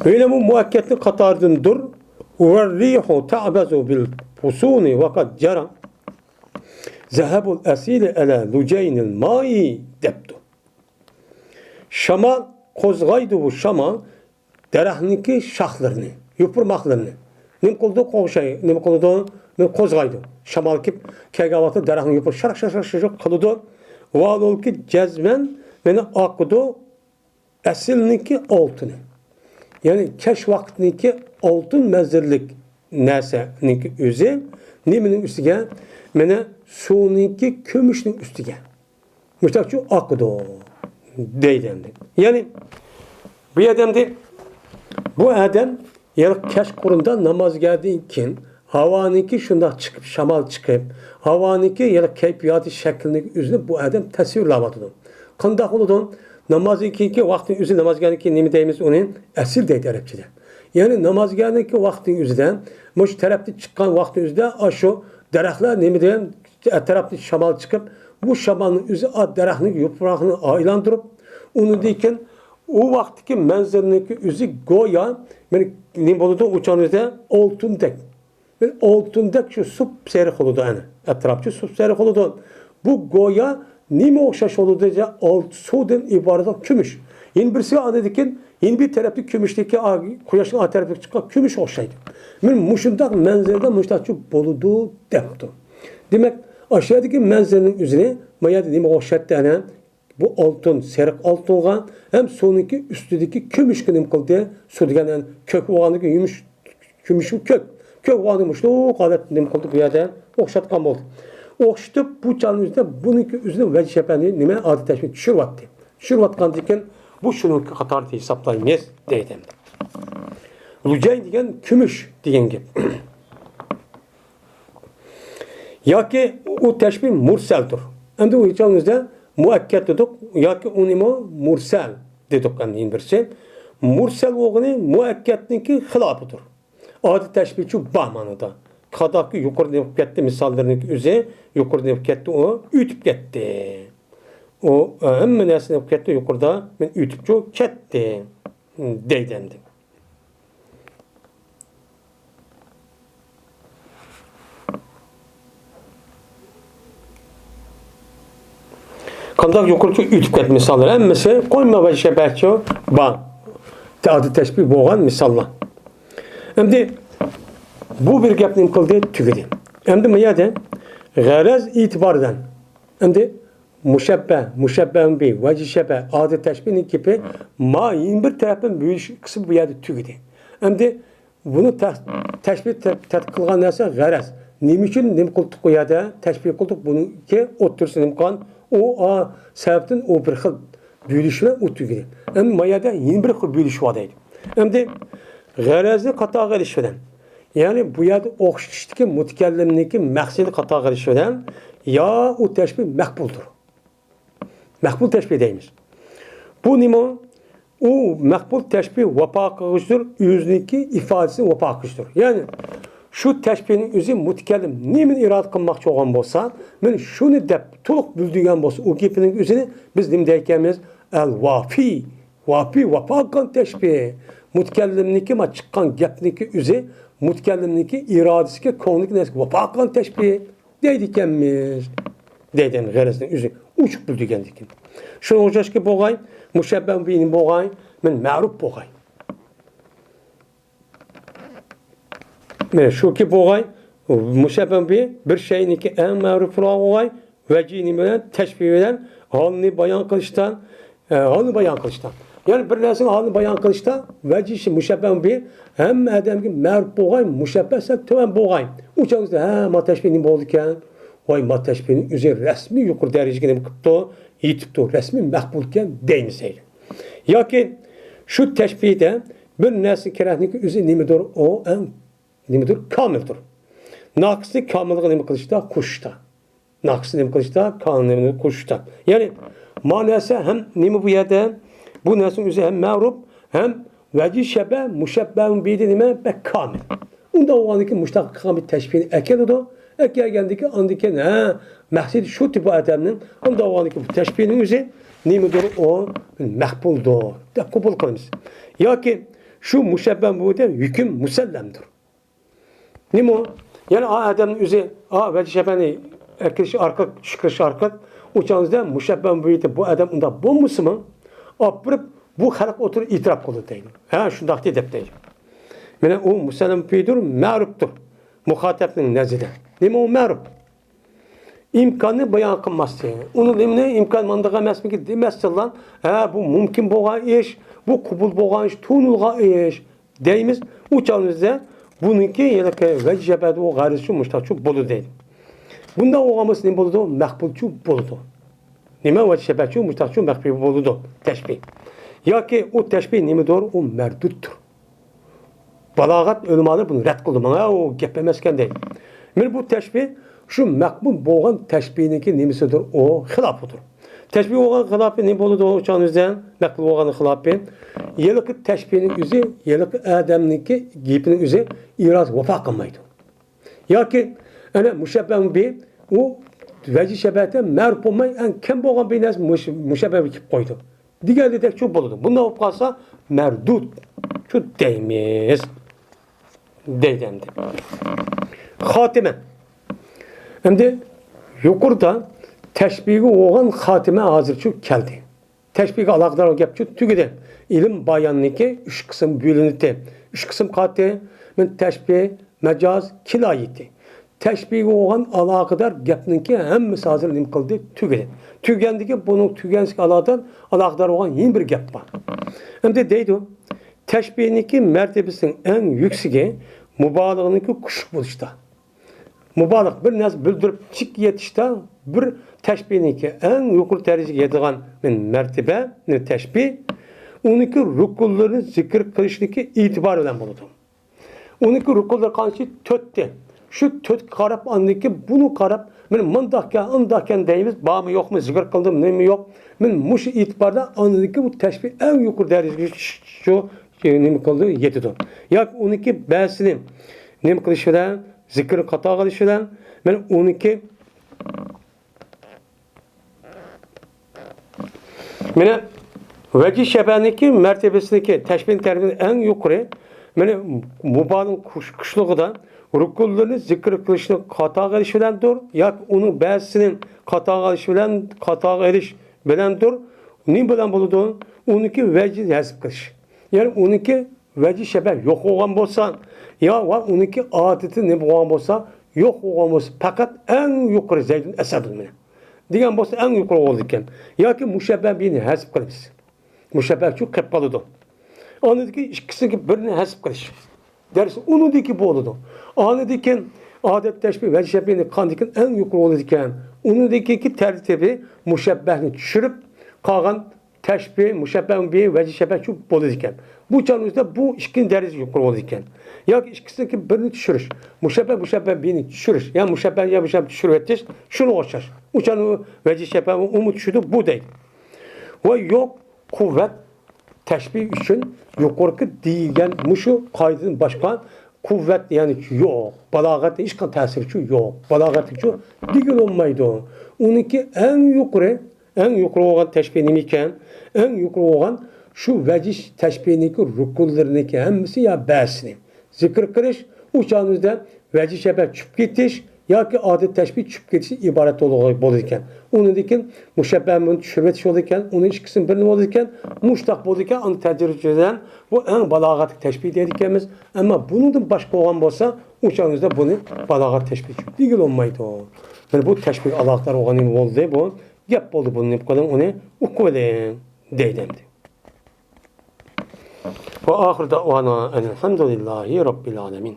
ئۆيلەمۇ مۇئەككەتنىڭ قاتارىدىندۇر. ۋەررىھۇ تەئبەزۇ بىل پۇسۇنى ۋەقەد جەرا زەھەبۇل ئەسىلى ئەلە لۇجەينىل مائى دەپتۇ. شامال قوزغايدۇ، بۇ شامال دەرەخنىڭكى شاخلىرىنى، يوپۇرماقلىرىنى. نېمە قىلىدۇ؟ قوغشاي، نېمە قىلىدۇ؟ نېمە قوزغايدۇ. شامال كېلىپ كەلگەن ۋاقىتتا دەرەخنى يوپۇر شاراق، شاراق، شاراق، شاراق قىلىدۇ. ۋالولكى جەزمەن مېنى ئاقىدۇ. ئەسلىنىڭكى ئالتۇنى، يەنى كەچ ۋاقىتنىڭكى ئالتۇن مەنزىرىلىك نەرسىنىڭكى ئۆزى نېمىنىڭ ئۈستىگە؟ مانا سۇنىڭكى كۈمۈشنىڭ ئۈستىگە مۇشتاقچۇ ئاقىدۇ دەيدۇ ئەمدى. يەنى بۇ يەردە ئەمدى بۇ ئادەم يەنى كەچقۇرۇندا نامازگەردىن كېيىن ھاۋانىڭكى شۇنداق چىقىپ، شامال چىقىپ، ھاۋانىڭكى يەنى كەيپىياتى شەكلىنى ئۆزىنى بۇ ئادەم تەسۋىرلەۋاتىدۇ. قانداق بولىدۇ؟ نامازدىن كېيىنكى ۋاقىتنىڭ ئۆزى، نامازگەردىن كېيىن نېمە دەيمىز ئۇنى؟ ئەسىر دەيدۇ ئەرەبچىدە. يەنى نامازگەرنىڭكى ۋاقتىنىڭ ئۆزىدە، مۇشۇ تەرەپتىن چىققان ۋاقتىنىڭ ئۆزىدە، ئاشۇ دەرەخلەر نېمە دېگەن، ئەتراپتىن شامال چىقىپ، بۇ شامالنىڭ ئۆزى ئا دەرەخنىڭ يوپۇرۇقىنى ئايلاندۇرۇپ، ئۇنىڭدىن كېيىن ئۇ ۋاقىتتىكى مەنزىرىنىڭكى ئۆزى گويا، مانا، نېمە بولىدۇ، ئۇ چاغنىڭ ئۆزىدە ئالتۇندەك. بىر ئالتۇندەك شۇ سۇپسېرىق بولىدۇ ئەنە. ئەتراپچە سۇپسېرىق بولىدۇ. بۇ گويا نېمە ئوخشاش بولىدۇ دېسە، ئالتە سۇدىن ئىبارەت كۈمۈش. يەنە بىرسىگە ئاندىن كېيىن يەنە بىر تەرەپتە كۈمۈشتىكى ئا، قۇياشنىڭ ئا تەرىپىگە چىققان كۈمۈش ئوخشايدۇ. مانا مۇشۇنداق مەنزىرىدە مۇشۇنداقچە بولىدۇ دەپتۇ. دېمەك، ئاشۇ يەردىكى مەنزىرىنىڭ ئۆزىنى ما يەردە نېمىگە ئوخشاتتى ئەنە؟ بۇ ئالتۇن، سېرىق ئالتۇنغا ھەم سۇنىڭكى ئۈستىدىكى كۈمۈشكە نېمە قىلدى؟ سۇ دېگەن يەنى كۆك بولغاندىكىن يۇمۇش، كۈمۈشمۇ كۆك. كۆك بولغاندىن مۇشۇنداق ھالەتتە نېمە قىلدى بۇ يەردە؟ ئوخشاتقان بولدى. ئوخشىتىپ بۇ چاغنىڭ ئۆزىدە بۇنىڭكى ئۆزىنى ۋەجى شەپەنى نېمە؟ ئادىل تەشبىھ چۈشۈرۈۋەتتى. چۈشۈرۈۋەتكەندىن كېيىن بۇ شۇنىڭكى قاتارىدا ھېسابلايمىز دەيدۇ. لۇجەي دېگەن كۈمۈش دېگەن گەپ. ياكى ئۇ تەشبىھ مۇرسەلدۇر. ئەمدى ئۇ ھېچ بولمىسا مۇئەككەت دېدۇق ياكى ئۇنىمۇ مۇرسەل دېدۇق ئەمدى يەنە بىرسى. مۇرسەل بولغىنى مۇئەككەتنىڭكى خىلاپىدۇر. ئادىل تەشبىھچۇ بار مانىدا. قاتاركى يۇقىرىدا نېمە بولۇپ كەتتى، مىساللىرىنىڭكى ئۆزى يۇقىرىدا نېمە بولۇپ كەتتى، ئۇ ئۆتۈپ كەتتى. ئۇ، ئە، ھەممە نەرسە نېمە بولۇپ كەتتى، يۇقىرىدا مەن ئۆتۈپچۇ كەتتى دەيدۇ ئەمدى. قانداق يۇقىرىچە ئۆتۈپ كەتتى مىساللار ھەممىسى قويما ۋە شەبەھچۇ بار. ئادىل تەشبىھ بولغان مىساللار. ئەمدى بۇ بىر گەپنى نېمە قىلدى؟ تۈگىدى. ئەمدى ما يەردە غەرەز ئېتىبارىدىن ئەمدى مۇشەببە، مۇشەببە بى، ۋەجى شەبە، ئادىل تەشبىھنىڭ گېپى ما يەنە بىر تەرەپتىن بۆلۈش قىسمى بۇ يەردە تۈگىدى. ئەمدى بۇنى تە-، تەشبىھ تە-، تەتقىق قىلغان نەرسە غەرەز. نېمە ئۈچۈن نېمە قىلدۇق بۇ يەردە؟ تەشبىھ قىلدۇق. بۇنىڭكى ئوتتۇرىسى نېمە قىلغان؟ ئۇ، ئا، سەۋەبتىن ئۇ بىر خىل بۆلۈش بىلەن ئۇ تۈگىدى. ئەمدى ما يەردە يەنە بىر خىل بۆلۈش بار دەيدۇ. ئەمدى غەرەزنى قاتارغا ئېلىش بىلەن، يەنى بۇ يەردە ئوخشىتىشتىكى مۇتەكەللىمنىڭكى مەقسىتىنى قاتارغا ئېلىش بىلەن، يا ئۇ تەشبىھ مەقبۇلدۇر. مەقبۇل تەشبىھ دەيمىز. بۇ نېمە؟ ئۇ مەقبۇل تەشبىھ ۋاپا قىلغۇچىدۇر، ئۆزىنىڭكى ئىپادىسىنى ۋاپا قىلغۇچىدۇر. يەنى شۇ تەشبىھنىڭ ئۆزى مۇتەكەللىم نېمىنى ئىرادە قىلماقچى بولغان بولسا، مانا شۇنى دەپ تولۇق بىلدۈرگەن بولسا، ئۇ گېپىنىڭ ئۆزىنى بىز نېمە دەيدىكەنمىز؟ ئەل ۋاپى. ۋاپى، ۋاپا قىلغان تەشبىھ. مۇتەكەللىمنىڭكى، ما چىققان گەپنىڭكى ئۆزى مۇتەكەللىمنىڭكى ئىرادىسىگە، كۆڭلىگە، نەرسىگە ۋاپا قىلغان تەشبىھ دەيدىكەنمىز. دەيدىكەن غەرەزنىڭ ئۆزى ئوچۇق بىلدۈرگەندىكىن. شۇنىڭغا ئوخشاشكى بولغاي، مۇشەببەن بىنى بولغاي، مەن مەرۇپ بولغاي. مانا شۇكى بولغاي، مۇشەببەن بى بىر شەينىڭكى ئەڭ مەرۇپىراق بولغاي، ۋەجىنى بىلەن، تەشبىھ بىلەن ھالنى بايان قىلىشتا، ئە، ھالنى بايان قىلىشتا. يەنى بىر نەرسىنىڭ ھالىنى بايان قىلىشتا ۋەجى مۇشەببەن بى ھەممە ئادەمگە مەرۇپ بولغاي، مۇشەببە سەل تۆۋەن بولغاي. ئۇ چاغدا، ھە، ما تەشبىھ نېمە بولىدىكەن؟ ۋاي، ما تەشبىھنىڭ ئۆزى رەسمىي يۇقىرى دەرىجىگە نېمە قىپتۇ؟ يېتىپتۇ، رەسمىي مەقبۇلكەن دەيمىز دەيدۇ. ياكى شۇ تەشبىھدە بىر نەرسە كېرەكنىڭكى ئۆزى نېمىدۇر؟ ئۇ ئەڭ نېمىدۇر؟ كامىلدۇر. ناقىسنى كامىلغا نېمە قىلىشتا؟ قوشۇشتا. ناقىسنى نېمە قىلىشتا؟ كامىلنى قوشۇشتا. يەنى ما نەرسە ھەم نېمە بۇ يەردە؟ بۇ نەرسىنىڭ ئۆزى ھەم مەرۇپ، ھەم ۋەجى شەبە، مۇشەببەن بىدە نېمە؟ بەك كامىل. ئۇنداق بولغاندىكىن مۇشتاق قىلغان بىر تەشبىھنى ئەكېلىدۇ. ئەكەلگەندىكىن ئاندىن كېيىن، ھە، مەقسىتى شۇ تىپى ئادەمنىڭ، ئۇنداق بولغاندىكىن بۇ تەشبىھنىڭ ئۆزى نېمىدۇر؟ ئۇ مەقبۇلدۇر دەپ قوبۇل قىلىمىز. ياكى شۇ مۇشەببەن بۇ دە ھۆكۈم مۇسەللەمدۇر. نېمە ئۇ؟ يەنى ئا ئادەمنىڭ ئۆزى، ئا ۋەجى شەبەنى ئەكىرىش ئارقىلىق، چۈشكۈرۈش ئارقىلىق، ئۇ چاغدا مۇشەببەن بۇ يېتىپ، بۇ ئادەم ئۇنداق بولمىسىمۇ، ئاپىرىپ، بۇ خەلق ئوتتۇرىغا ئېتىراپ قىلىدۇ دەيدۇ. ھە، شۇنداق دەپ دەيدۇ. مانا ئۇ مۇسەللەم بىدۇر، مەرۇپتۇر. مۇخاتەبنىڭ نەزىرىدە. نېمە ئۇ مەرۇپ؟ ئىمكاننى بايان قىلماستىن، ئۇنى نېمىنى ئىمكان مانداق ئەمەسمىكىن دېمەستىنلا، ھە، بۇ مۇمكىن بولغان ئىش، بۇ قوبۇل بولغان ئىش، تونۇلغان ئىش دەيمىز. ئۇ چاغىمىزدا بۇنىڭكى يەنە ۋەجىھە بەدۇ غەرىزى مۇشتاقچۇ بولىدۇ دەيدۇ. بۇنداق بولغان بولسا نېمە بولىدۇ؟ مەقبۇلچۇ بولىدۇ. نېمە ۋەجھى شەبەھچۇ، مۇشتاقچۇ، مەقبۇل بولىدۇ تەشبىھ. ياكى ئۇ تەشبىھ نېمىدۇر؟ ئۇ مەردۇدتۇر. بالاغەت ئۆلىمالىرى بۇنى رەت قىلدى. مانا ئۇ گەپ ئەمەسكەن دەيدۇ. مانا بۇ تەشبىھ شۇ مەقبۇل بولغان تەشبىھنىڭكى نېمىسىدۇر؟ ئۇ خىلاپىدۇر. تەشبىھ بولغان خىلاپى نېمە بولىدۇ؟ ئۇ چاغنىڭ ئۆزىدە مەقبۇل بولغان خىلاپى. ھېلىقى تەشبىھنىڭ ئۆزى، ھېلىقى ئادەمنىڭكى گېپىنىڭ ئۆزى ئىرادىسىگە ۋاپا قىلمايدۇ. ياكى ئەنە مۇشەببەھۇ بىھ، ئۇ ۋەجھى شەبەھتە مەرۇپ بولماي، ئەڭ كەم بولغان بىر نەرسە مۇش-، مۇشەببەھۇ بىھ كېلىپ قويدى. دېگەندەكچۇ بولىدۇ. بۇنداق بولۇپ قالسا، مەردۇدچۇ دەيمىز. دەيدۇ ئەمدى. خاتىمە. ئەمدى يۇقىرىدا تەشبىھكە بولغان خاتىمە ھازىرچۇ كەلدى. تەشبىھكە ئالاقىدار گەپچۇ تۈگىدى. ئىلىم باياننىڭكى ئۈچ قىسىم بۆلۈنىدۇ. ئۈچ قىسىم قالدى. مانا تەشبىھ، مەجاز، كىنايىتى. تەشبىھكە بولغان ئالاقىدار گەپنىڭكى ھەممىسى ھازىر نېمە قىلدى؟ تۈگىدى. تۈگەندىكى بۇنىڭ تۈگەنسىگە ئالاقىدار، ئالاقىدار بولغان يەنە بىر گەپ بار. ئەمدى دەيدۇ، تەشبىھنىڭكى مەرتىبىسىنىڭ ئەڭ يۈكسىكى مۇبالىغىنىڭكى كۈچلۈك بولۇشتا. مۇبالىغە، بىر نەرسە بىلدۈرۈپ چىككە يېتىشتە بىر تەشبىھنىڭكى ئەڭ يۇقىرى دەرىجىگە يېتىدىغان مەرتىبە، تەشبىھ، ئۇنىڭكى رۇكۇنلىرىنى زىكىر قىلىشنىڭكى ئېتىبارى بىلەن بولىدۇ. ئۇنىڭكى رۇكۇنلىرى قانچە؟ تۆتتە. شۇ تۆتكە قاراپ، ئاندىن كېيىن بۇنى قاراپ، مانا مۇنداقكەن، ئۇنداقكەن دەيمىز، بارمۇ يوقمۇ، زىكىر قىلدىمۇ، نېمە يوق. مانا مۇشۇ ئېتىباردا ئاندىن كېيىن بۇ تەشبىھ ئەڭ يۇقىرى دەرىجىگە شۇ نېمە قىلىدۇ؟ يېتىدۇ. ياكى ئۇنىڭكى بەزىسىنى نېمە قىلىش بىلەن؟ زىكىر قاتارغا ئېلىش بىلەن. مانا ئۇنىڭكى، مانا ۋەجھى شەبەھنىڭكى مەرتىبىسىنىڭكى تەشبىھ تەرىپىدىن ئەڭ يۇقىرى، مانا مۇبالىغە كۈچ-، كۈچلۈكىدە رۇكۇنلىرىنى زىكىر قىلىشنى قاتارغا ئېلىش بىلەندۇر، ياكى ئۇنىڭ بەزىسىنى قاتارغا ئېلىش بىلەن، قاتارغا ئېلىش بىلەندۇر. نېمە بىلەن بولىدۇ؟ ئۇنىڭكى ۋەجھى ھەزىپ قىلىش. يەنى ئۇنىڭكى ۋەجھى شەبەھ يوق بولغان بولسا، يا ۋە ئۇنىڭكى ئادىتى نېمە بولغان بولسا، يوق بولغان بولسا، پەقەت ئەڭ يۇقىرى زەيدۇن ئەسەدۇن مېنى دېگەن بولسا، ئەڭ يۇقىرى بولىدىكەن. ياكى مۇشەببەھ بىھنى ھەزىپ قىلىمىز. مۇشەببەھچۇ قېلىپ قالىدۇ. ئاندىن كېيىن ئىككىسىنىڭكى بىرىنى ھەزىپ قىلىش دەرسى ئۇنىڭدىكى بولىدۇ. ئاندىن كېيىن ئادەت تەشبىھ ۋەجھى شەبەھنى قاندىكىن ئەڭ يۇقىرى بولىدىكەن. ئۇنىڭدىكى تەرتىپى مۇشەببەھنى چۈشۈرۈپ، قالغان تەشبىھ، مۇشەببەھ بىھ، ۋەجھى شەبەھ شۇ بولىدىكەن. بۇ چاغنىڭ ئۆزىدە بۇ ئىككىنچى دەرىجە يۇقىرى بولىدىكەن. ياكى ئىككىسىنىڭكى بىرىنى چۈشۈرۈش. مۇشەببەھ، مۇشەببەھ بىھنى چۈشۈرۈش. يا مۇشەببەھ، يا مۇشەببەھ چۈشۈرۈۋېتىش. شۇنىڭغا ئوخشاش. ئۇ چاغنى ۋەجھى شەبەھ ئۇمۇ چۈشىدۇ، بۇ دەيدۇ. ۋە يوق، قۇۋۋەت تەشبىھ ئۈچۈن يۇقىرىقى دېيىلگەن مۇشۇ قائىدىدىن باشقا قۇۋۋەت، يەنى يوق. بالاغەتتە ھېچقانداق تەسىرچۇ يوق. بالاغەتچۇ دېگىلى بولمايدۇ. ئۇنىڭكى ئەڭ يۇقىرى، ئەڭ يۇقىرى بولغان تەشبىھ نېمە ئىكەن؟ ئەڭ يۇقىرى بولغان شۇ ۋەجھى تەشبىھنىڭكى رۇكۇنلىرىنىڭكى ھەممىسى يا بەزىسىنى زىكىر قىلىش، ئۇ چاغنىڭ ئۆزىدە ۋەجھى شەبەھ چۈشۈپ كېتىش ياكى ئادەت تەشبىھ چۈشۈپ كېتىشى ئىبارەت بولىدىكەن. ئۇنىڭدىن كېيىن مۇشەببەھنى چۈشۈرۈۋېتىش بولىدىكەن. ئۇنىڭ ئىككىسىنى بىرنى بولىدىكەن. مۇشتاق بولىدىكەن. ئاندىن تەدرىجىي بىلەن بۇ ئەڭ بالاغەتلىك تەشبىھ دەيدىكەنمىز. ئەمما بۇنىڭدىن باشقا بولغان بولسا، ئۇ چاغنىڭ ئۆزىدە بۇنى بالاغەت تەشبىھ دېگىلى بولمايدۇ. مانا بۇ تەشبىھ ئالاقىدار بولغان نېمە بولدى؟ بۇ گەپ بولدى. بۇنى نېمە قىلىڭ؟ ئۇنى ئوقۇۋېلىڭ دەيدۇ ئەمدى. وآخر دعوانا أن الحمد لله رب العالمين.